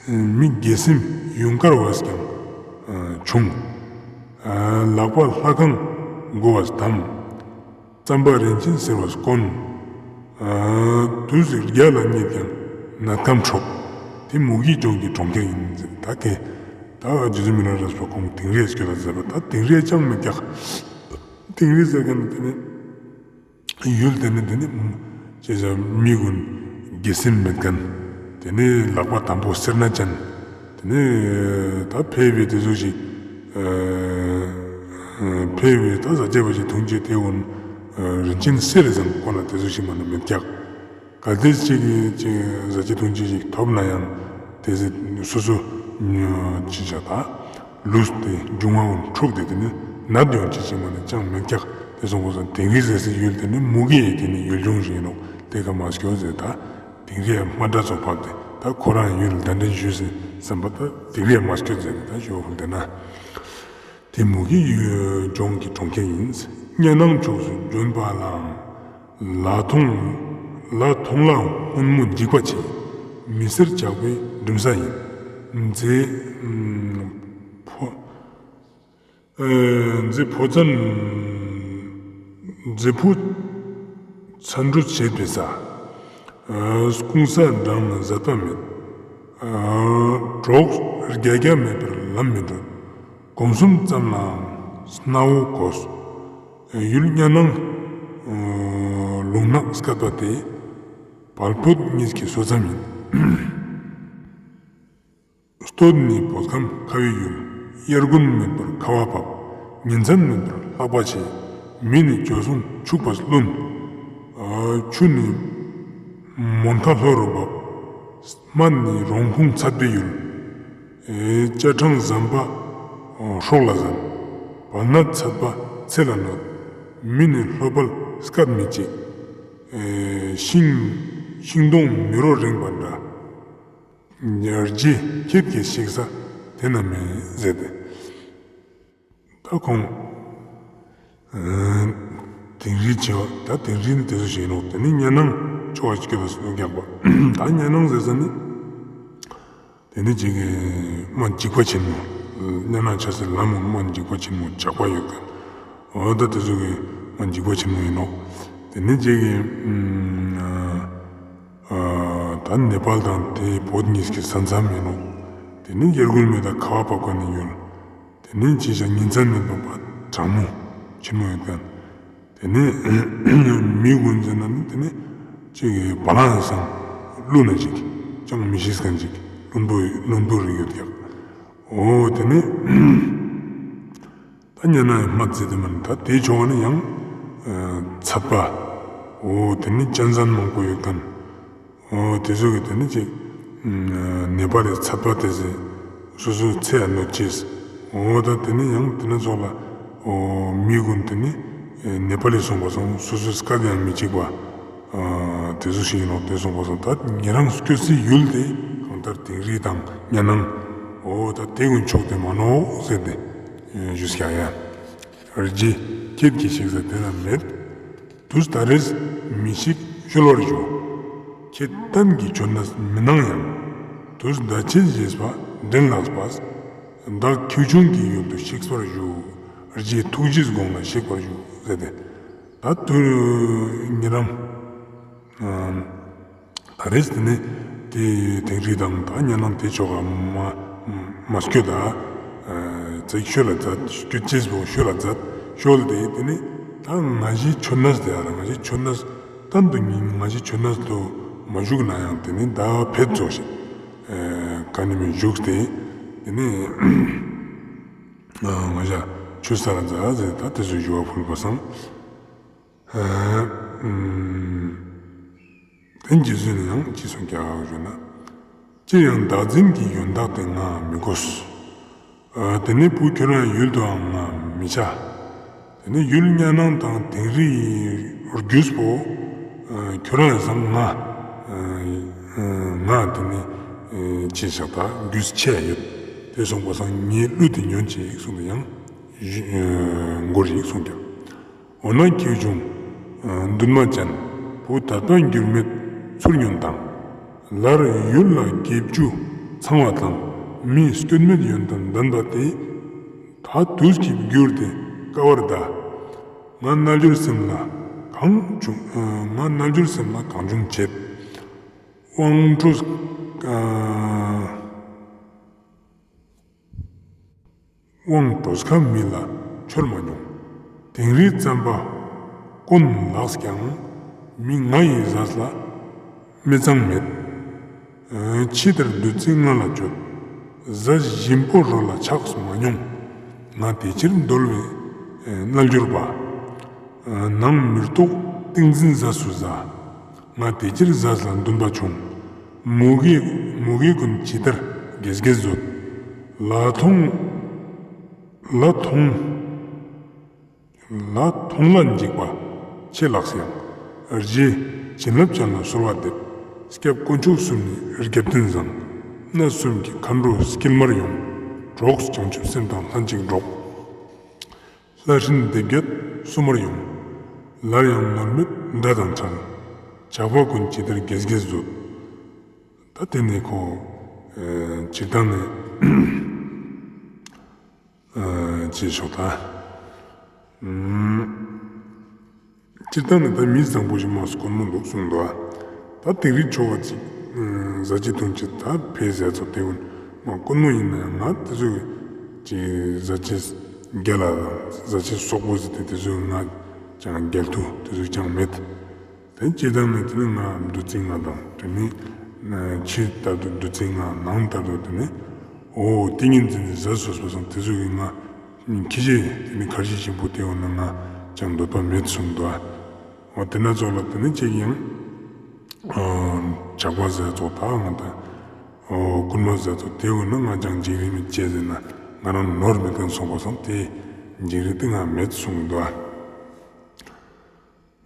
མི་དགེ་སེམས་ཡུངས་དཀར་བས་ཀྱང་བྱུང་། ལག་པ་ལྷ་ཁང་བསྒོ་བས་དམ། རྩམ་པ་རིན་ཆེན་སེར་བས་དཀོན། དུས་རྒྱ་ལ་རྙེད་ཀྱང་ནད་ཁམས་འཕྲོག་དེ་མུ་གེའི་ལྗོངས་ཀྱི་གྲོང་ཁྱེར་ཡིན་ཟེར། ད་གེ་ད་རྗེ་བཙུན་མི་ལ་རས་པ་ཁོང་དིང་རི་སྐྱོད་ལ་མཛད་པ་ད་དིང་རི་ཅང་མེད་ཀྱག་དིང་རི་ཟེར་མཁན་དེ་ནི་ཡུལ་དེ་ནི་དེ་ནི་ཅེས་མི་ཀུན་དགེ་སེམས་མེད་མཁན་དེ་ནི་ལག་པ་དམ་པོ་སེར་སྣ་ཅན། དེ་ནས་ད་ཕལ་བའི་དེ་ཟུག་ཞིག་ཕལ་བའི་ད་ཟ་བྱེད་པ་ཞིག་འཐུང་བྱེད་དེ་འོན་རིན་ཆེན་གསེར་ཟེར་ཁོ་ན་དེ་ཟུག་ཞིག་མ་ནི་མེད་ཀྱག་གལ་ཏེ་ཅིག་ཅིག་ཟ་བྱེད་འཐུང་བྱེད་ཞིག་ཐོབ་ན་ཡང་དེ་ཟེར་སོ་སོ་ཅི་བྱ་ད་ལུས་ཏེ་འབྱུང་བ་འོན་འཁྲུགས་ཏེ་དེ་ནི་ནད་ཡོང་ཅི་ཅིག་མ་ནི་ཅང་མེད་ཀྱག་དེ་སོང་གོ་སོང་དིང་རི་ཟེར་སའི་ཡུལ་དེ་ནི་མུ་གེ་ཡི་དེ་ནི་ཡུལ་ལྗོངས་ཞིག་ཡིན་ནོག་དེ་ག་མ་སྐྱོ་ཟེར་ད། དིང་རི་ཡ་མ་འདྲ་ཚོགས་ཕབ་སྟེ་ད་ཁོ་རང་ཡུལ་གདན་འདྲེན་ཞུས་ཟིན་བསམ་པ་ད་དིང་རི་ཡ་མ་སྐྱོད་ཟེར་ནས་ད་ཞུ་བ་ཕུལ་དེ་ན། དེ་མུ་གེའི་ལྗོངས་ཀྱི་གྲོང་ཁྱེར་ཡིན། གཉའ་ནང་ཕྱོགས་སུ་བྱོན་པ་ལའང་། ལ་མཐོང་ལ་མཐོང་ལ་སྔོན་མོ་འཇིགས་པ་ཆེ། མི་སེར་ཇག་པའི་འགྲིམ་ས་ཡིན། མཛེ་ཕོ། མཛེ་ཕོ་ཚན། མཛེ་ཕོ་ཚན་གྲུ་བྱེད་པའི་ས། སྐུང་ས་འགྲམ་ན་ཟད་པ་མེད། གྲོགས་རྒྱ་རྒྱ་མེད་པར་ལམ་མི་འགྲོ། གོམ་གསུམ་ཙམ་ལའང་སྣ་བོ་གོས། ཡུལ་གཉའ་ནང་ལུང་ནག་སྐད་པ་སྟེ། བལ་བོད་གཉིས་ཀྱི་སོ་མཚམས་ཡིན། སྟོད་ནི་བོད་ཁམས་ཁ་བའི་ཡུལ། དབྱར་དགུན་མེད་པར་ཁ་བ་འབབ། ཉིན་མཚན་མེད་པར་ལྷགས་པ་ཆེ། མེ་ནི་བྱོལ་སོང་ཕྱུག་པ་བླུན། ཆུ་ནི་མོན་ཁ་ལྷོ་རུ་འབབ། སྨན་ནི་རོང་ཁུངས་ཚད་པའི་ཡུལ། ཅ་ཕྲང་ཟམ་པ་སྲོག་ལ་ཟན། བལ་ནད་ཚད་པ་ཚེ་ལ་གནོད། མེ་ནི་ལྷོད་པལ་སྐད་མི་གཅིག་ཤིང་ཤིང་སྡོང་མི་རོ་རེངས་པ་འདྲ། རྗེ་ཁྱེད་ཀྱི་གཤེགས་ས་དེ་ན་མེད་ཟེར་ཏེ། ད་ཁོང་དིང་རི་ཆེ་བ་ད་དིང་རི་ནི་དེ་ཚོ་ཞིག་ཡིན་ནོག་དེ་ནི་གཉའ་ནང་ཕྱོགས་ཀྱི་སྐད་པ་སུ་རྒྱག་པ་ད་གཉའ་ནང་ཟེར་ས་ནི། དེ་ནི་ཅིག་གི་སྨན་འཇིགས་པ་ཆེན་མོ། གཉའ་ནང་ཆ་སའི་ལམ་སྨན་འཇིགས་པ་ཆེན་མོ་ཇག་པ་ཡོད་ཀྱག་འོ་ད་དེ་ཚོ་གི་སྨན་འཇིགས་པ་ཆེན་མོ་ཡིན་ནོག་དེ་ནི་ཅིག་གི་ད་ནེ་པཱལ་དང་དེའི་བོད་གཉིས་ཀྱི་ས་མཚམས་ཡིན་ནོག་དེ་ནི་དབྱར་དགུན་མེད་ད་ཁ་བ་འབབ་མཁན་ནི་ཡུལ། དེ་ནི་ཅི་བྱ་ཉིན་མཚན་མེད་པ་གྲང་མོ་ཆེན་མོ་ཡོད་མཁན། དེ་ནས་མི་ཀུན་ཟེར་ན་ནི་དེ་ནས་ཅིག་བ་ལང་ཡང་སང་ཀླུ་ན་ཅིག་ཅང་མི་ཤེས་མཁན་ཅིག་བླུན་པོ་བླུན་པོ་རིགས་ཡོད་ཀྱག་འོ་དེ་ནས་ད་གཉའ་ནང་ཡང་སྨད་ཟེར་དེ་མ་ནི་ད་དེའི་ཕྱོགས་ནི་ཡང་ཚད་པ་ འོ་དེ་ནི་གཅན་གཟན་མང་པོ་ཡོད་མཁན། འོ་དེ་ཚོ་གི་དེ་ནི་ཅིག་ནེ་པ་ལི་ཚད་པ་དེ་ཟེར་སོ་སོའི་ཚེ་ཡ་གནོད་ཅེས། འོ་ད་དེ་ནི་ཡང་དེ་ན་ཚོགས་ལ་འོ་མི་ཀུན་དེ་ནི་ནེ་པ་ལི་སོང་པ་སང་སོ་སོའི་སྐད་ཡང་མི་གཅིག་པ། དེ་ཚོ་ཞིག་ཡིན་ནོག། དེ་སོང་པ་སང་ད་ཉེ་རང་སྐྱོད་སའི་ཡུལ་དེ་གང་ལྟར་དིང་རི་དང་གཉའ་ནང་། འོ་ད་དེ་ཀུན་ཕྱོགས་དེ་མ་ནོག་ཟེར་ཏེ་ཞུས་ཀྱག་ཡ། རྗེ་ཁྱེད་ཀྱི་ཞིག་ས་དེ་ན་མེད། དུས་ད་རེས་མི་ཞིག་བཤོལ་བར་ཞུ། ཁྱེད་གཏན་གྱི་བྱོན་ནས་མི་སྣང་ཡང་། དུས་ད་ཆེས་བཞེས་པ་འདྲེན་ལགས་པས། བདག་ཁྱེའུ་ཆུང་གི་ཡུལ་དུ་གཤེགས་པར་ཞུ། རྗེའི་ཐུགས་རྗེས་དགོངས་ལ་གཤེགས་པར་ཞུ་ཟེར་ཏེ། ད་དུས་ཉེ་རང་ད་རེས་དེ་ནི་དེ་དིང་རི་དང་ད་གཉའ་ནང་དེ་ཕྱོགས་ལ་མ་མ་སྐྱོད་ད། ཙིག་ཤོད་ལ་མཛད། སྐྱོད་ཅེས་པོ་ཤོད་ལ་མཛད། ཤོད་དེ་དེ་ནི་ད་ང་ཞའི་ཆོད་ནས་དེ་ཨ་ར་ང་ཞའི་ཆོད་ནས་གཏན་དུ་ཉིད་ང་ཞའི་ཆོད་ནས་དུ་མ་བཞུགས་ན་ཡང་དེ་ནི་ད་ཕེད་ཚོགས་ཤིག་ག་ནི་མི་བཞུགས་ཏེ་དེ་ནི་ང་ཞ་ཆོད་ས་ར་མཛད་ཟེར་ད་དེ་ཚོ་ཞུ་བ་ཕུལ་བ་སང་། དེ་རྗེས་སུ་ནི་ཡང་ཅི་གསུངས་ཀྱག་ཞུ་ན། སྤྱིར་ཡང་བདག་འཛིན་གྱི་ཡོན་བདག་དེ་ང་མི་དགོས། དེ་ནི་བུ་ཁྱོད་རང་ཡུལ་དུའང་ང་མི་བྱ། དེ་ནི་ཡུལ་གཉའ་ནང་དང་དིང་རི་ཡི་རྒྱུས་པོ་ཁྱོད་རང་ཡང་སང་ང་ང་དེ་ནི་ཅི་བྱ་ད་རྒྱུས་ཆེ་ཡོད། དེ་སོང་པ་སང་ངའི་གླུ་དེ་ཉོན་ཅིག་གསུངས་ཏེ་ཡང་མགུར་ཞིག་གསུངས་ཀྱག། འོ་ན་ཁྱེའུ་ཆུང་འདུན་མ་ཅན། བུ་དད་པ་འགྱུར་མེད་ཚུར་ཉོན་དང་། ལར་ཡུལ་ལ་དགེ་བཅུ་ཚང་བ་དང་། མི་སྐྱོན་མེད་ཡོན་ཏན་ལྡན་པ་དེ། ད་དུས་ཀྱིས་བསྒྱུར་ཏེ་དཀའ་བར་གདའ། ང་རྣལ་འབྱོར་སེམས་ལ་གང་བྱུང་། ང་རྣལ་འབྱོར་སེམས་ལ་གང་བྱུང་བྱེད། དབང་སྤྲོ། དབང་སྤྲོ་ཁ་མི་ལ་འཆོལ་མ་མྱོང་། དིང་རི་རྩམ་པ་དཀོན་ལགས་ཀྱང་། མི་ང་ཡི་ཟས་ལ་མི་གཙང་མེད། ཕྱི་ལྟར་བདུད་རྩི་ང་ལ་སྤྱོད། ཟས་ཞིམ་པོ་རོ་ལ་ཆགས་མ་མྱོང་། ང་དེ་ཕྱིར་འདོལ་བའི་རྣལ་འབྱོར་པ། ནང་མི་རྟོག་ཏིང་འཛིན་ཟས་སུ་ཟ། ང་དེ་ཕྱིར་ཟས་ལ་འདུན་པ་ཆུང་། མུ་གེ་མུ་གེ་ཀུན་ཇི་ལྟར་གེས་གེས་བཟོད། ལ་མཐོང་ལ་མཐོང་ལ་མཐོང་ལ་འཇིགས་པ་ཆེ་ལགས་ཡང་། རྗེ་བྱིན་རླབས་ཅན་ལ་གསོལ་བ་འདེབས། སྐྱབས་དཀོན་མཆོག་གསུམ་ནི་རྒྱབ་རྟེན་བཟང་། སྣ་གསུམ་གྱི་མཁའ་འགྲོ་སྐྱིལ་མར་ཡོང་། གྲོགས་བྱང་ཆུབ་སེམས་དང་ལྷན་ཅིག་འགྲོགས། ལྷ་སྲིན་སྡེ་བརྒྱད་སུ་མར་ཡོང་། ལར་ཡང་ནོར་མེད་དགྲ་དང་བྲལ། ཇག་པ་ཀུན་ཇི་ལྟར་གེས་གེས་བཟོད། ད་དེ་ནས་ཁོ་སྤྱིར་བཏང་ནས་ཅེས་ཞུ་ད། སྤྱིར་བཏང་ནས་ད་མི་བཟང་པོ་ཞིག་མ་སུ་དཀོན་མོ་འདུག་གསུངས་འདུག་ཨ། ད་དིང་རི་ཕྱོགས་ཀ་ཅིག་ཟ་ཅིག་འཐུང་ཅིག་ད་ཕེ་ཟེར་ཚོ་དེ་ཀུན་མ་དཀོན་མོ་ཡིན་ན་ཡང་ང་དེ་ཚོ་ཅིག་ཟ་ཅིག་རྒྱལ་ལ་དང་ཟ་ཅིག་སོག་པོ་ཟེར་ཏེ་དེ་ཚོ་ང་ཅང་རྒྱལ་དུ་དེ་ཚོ་ཅང་མེད། དེ་སྤྱིར་བཏང་ནས་དེ་ནི་ང་བདུད་རྩི་ང་དང་དེ་ནི་ཕྱི་ལྟར་དུ་བདུད་རྩི་ང་ནང་ལྟར་དུ་དེ་ནི་འོ་ཏིང་ངེ་འཛིན་ནི་ཟས་སོ་སོ་སང་དེ་ཚོ་གི་ང་ཁྱི་ཞེ་དེ་ནི་ཁར་ཞི་ཞིམ་པོ་དེ་འོ་ན་ང་ཅང་འདོད་པ་མེད་གསུངས་འདུག་ཨ། འོ་དེ་ན་ཚོགས་ལ་དེ་ནི་ཅིག་ཡང་ཇག་པ་ཟས་ཚོགས་ད་ང་ད་འོ་རྐུན་མ་ཟས་ཚོགས་དེ་འོ་ན་ང་ཅང་འཇིགས་རི་མི་ཅེས་ཟེར་ན་ང་རང་ནོར་མེད་མཁན་སོང་པ་སང་དེ་འཇིགས་རི་དེ་ང་མེད་གསུངས་འདུག་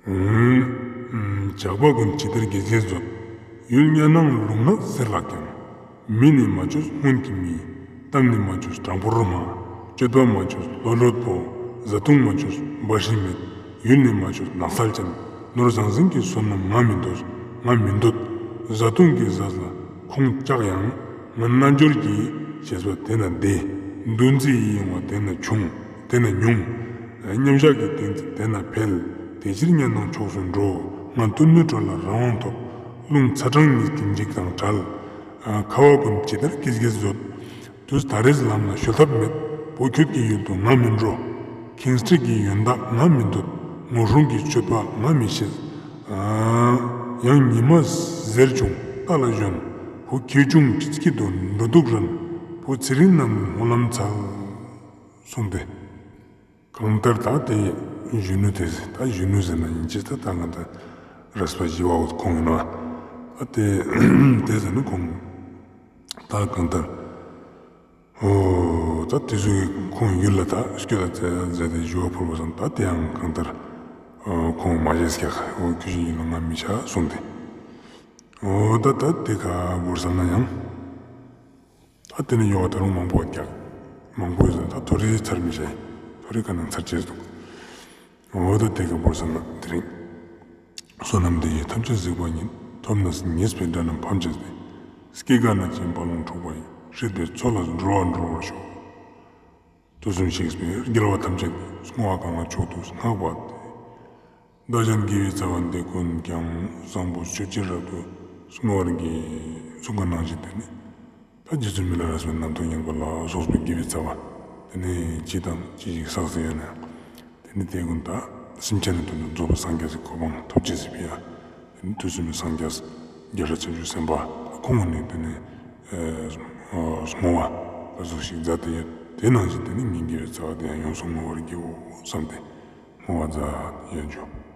ཨ། ཇག་པ་ཀུན་ཇི་ལྟར་གེས་གེས་བཟོད། ཡུལ་གཉའ་ནང་ལུང་ནག་གཟེར་ལགས་ཀྱང་། མི་ནི་མ་བཅོས་སྔོན་གྱི་མི། གཏམ་ནི་མ་བཅོས་དྲང་པོར་སྨྲ། སྤྱོད་པ་མ་བཅོས་ལྷོད་ལྷོད་པོ། བཟའ་བཏུང་མ་བཅོས་འབའ་ཞིག་མེད། ཡུལ་ནི་མ་བཅོས་ནགས་ཚལ་ཅན། ནོར་ཟང་ཟིང་གི་བསོད་ནམས་ང་མི་འདོད། ང་མི་འདོད། བཟའ་བཏུང་གི་ཟས་ལ་ཁོང་ལྕགས་ཡང་། ང་རྣལ་འབྱོར་གྱི་ཞེས་པ་དེ་ན་བདེ། འདུ་འཛི་ཡི་ཡོང་བ་དེ་ན་ཆུང་། དེ་ན་ཉུང་། མཉམ་བཞག་གི་ཏིང་འཛིན་དེ་ན་འཕེལ། དེ་ཕྱིར་གཉའ་ནང་ཕྱོགས་སུ་འགྲོ། ང་གཏུམ་མོའི་དྲོད་ལ་རང་དབང་ཐོབ། རླུང་ཚ་གྲང་གཉིས་ཀྱི་འཇིགས་དང་བྲལ། ཁ་བ་ཀུན་ཇི་ལྟར་གེས་གེས་བཟོད། དུས་ད་རེས་ལམ་ལ་གཞོལ་ཐབས་མེད། བུ་ཁྱོད་ཀྱི་ཡུལ་དུ་ང་མི་འགྲོ། ཁེངས་དྲེགས་ཀྱི་ཡོན་བདག་ང་མི་འདོད། ངོ་སྲུང་གི་སྤྱོད་པ་ང་མི་ཤེས། ཡང་ཉི་མ་གཟེར་བྱུང་རྟ་ལ་ཞོན། བུ་ཁྱེའུ་ཆུང་སྐྱིད་སྐྱིད་དུ་འགྲོ་འདུག་རན། བུ་ཚེ་རིང་རྣམས་སྨོན་ལམ་འཚལ། གསུངས་ཏེ། གང་ལྟར་ད་དེ་གཞོན་ནུ་དེ་ད་གཞོན་ནུ་ཟེར་ན་ཡིན་ཅེས་ད་ད་ང་ད་ རས་པ་བཞི་བ་འོ་ཁོང་ཡིན་ནོག། ད་དེ་དེ་ཟེར་ན་ཁོང་ད་གང་ལྟར། འོ་ད་དེ་ཚོ་ཁོང་ཡུལ་ལ་ད་སྐྱོད་ད་ཙེ་ཟེར་ཏེ་ཞུ་བ་ཕུལ་བ་སང་ད་དེ་ཡང་གང་ལྟར་ཁོང་མ་བྱེད་ཀྱག། འོ་ཁྱོད་ཞིག་ཡིན་ནོ་ང་མི་ཆ་གསུངས་ཏེ། འོ་ད་ད་དེ་ག་བོར་སང་ན་ཡང་ད་དེ་ནི་ཡོ་བ་ད་རུང་མང་པོ་རྒྱག། མང་པོ་ཡོད་ད་ཐོ་རེ་ཚར་མི་ཤེས། ཐོ་རེ་ག་ནང་ཚར་ཅེས་འདུག། འོ་ད་དེ་ག་བོར་སང་ན་དེ་རིང་བསོད་ནམས་འདི་ཡིས་ཐམས་ཅད་གཟིགས་པ་ཉིད། ཐོབ་ནས་ཉེས་པའི་དགྲ་རྣམས་ཕམ་བྱས་ཏེ། སྐྱེ་རྒ་ན་འཆིའི་རྦ་ཀློང་འཁྲུགས་པ་ཡི། སྲིད་པའི་མཚོ་ལས་འགྲོ་བ་སྒྲོལ་བར་ཤོག། དུས་གསུམ་གཤེགས་པའི་རྒྱལ་བ་ཐམས་ཅད་ཀྱིས། བསྔོ་བ་གང་ལ་མཆོག་ཏུ་བསྔགས་པ་དེས། བདག་གཞན་དགེ་བའི་རྩ་བ་འདི་ཀུན་ཀྱང་། བཟང་པོ་སྤྱོད་ཕྱིར་རབ་ཏུ་བསྔོ་བར་བགྱི། གསུངས་པ་ནང་བཞིན་དེ་ནི་ད་རྗེ་བཙུན་མི་ལ་རས་པའི་རྣམ་ཐར་ཉན་པ་ལ་སོགས་པའི་དགེ་བའི་རྩ་བ་དེ་ནི་ཅི་དང་ཅི་ཞིག་བསགས་ཟེར་ཡོད་ན་དེ་ནི་དེ་ཀུན་ད་སེམས་ཅན་ནི་དོན་དུ་རྫོགས་པའི་སངས་རྒྱས་སི་གོ་འཕང་ཐོབ་ཅེས་སི་ཕི་ཡ། དེ་ནི་དུས་གསུམ་པའི་སངས་རྒྱས་རྒྱལ་སྲས་བྱང་ཆུབ་སེམས་དཔའ་ཁོང་ནི་དེ་ནི་བསྔོ་བ་ལ་སོགས་ཤིག་མཛད་དེ་ཡོད། དེ་ནང་བཞིན་དེ་ནི་ངའི་དགེ་བའི་རྩ་བ་དེ་ཡང་ཡོངས་སུ་བསྔོ་བར་བགྱིའོ་བསམས་ཏེ་བསྔོ་བ་མཛད་ཡོད་འཇུ།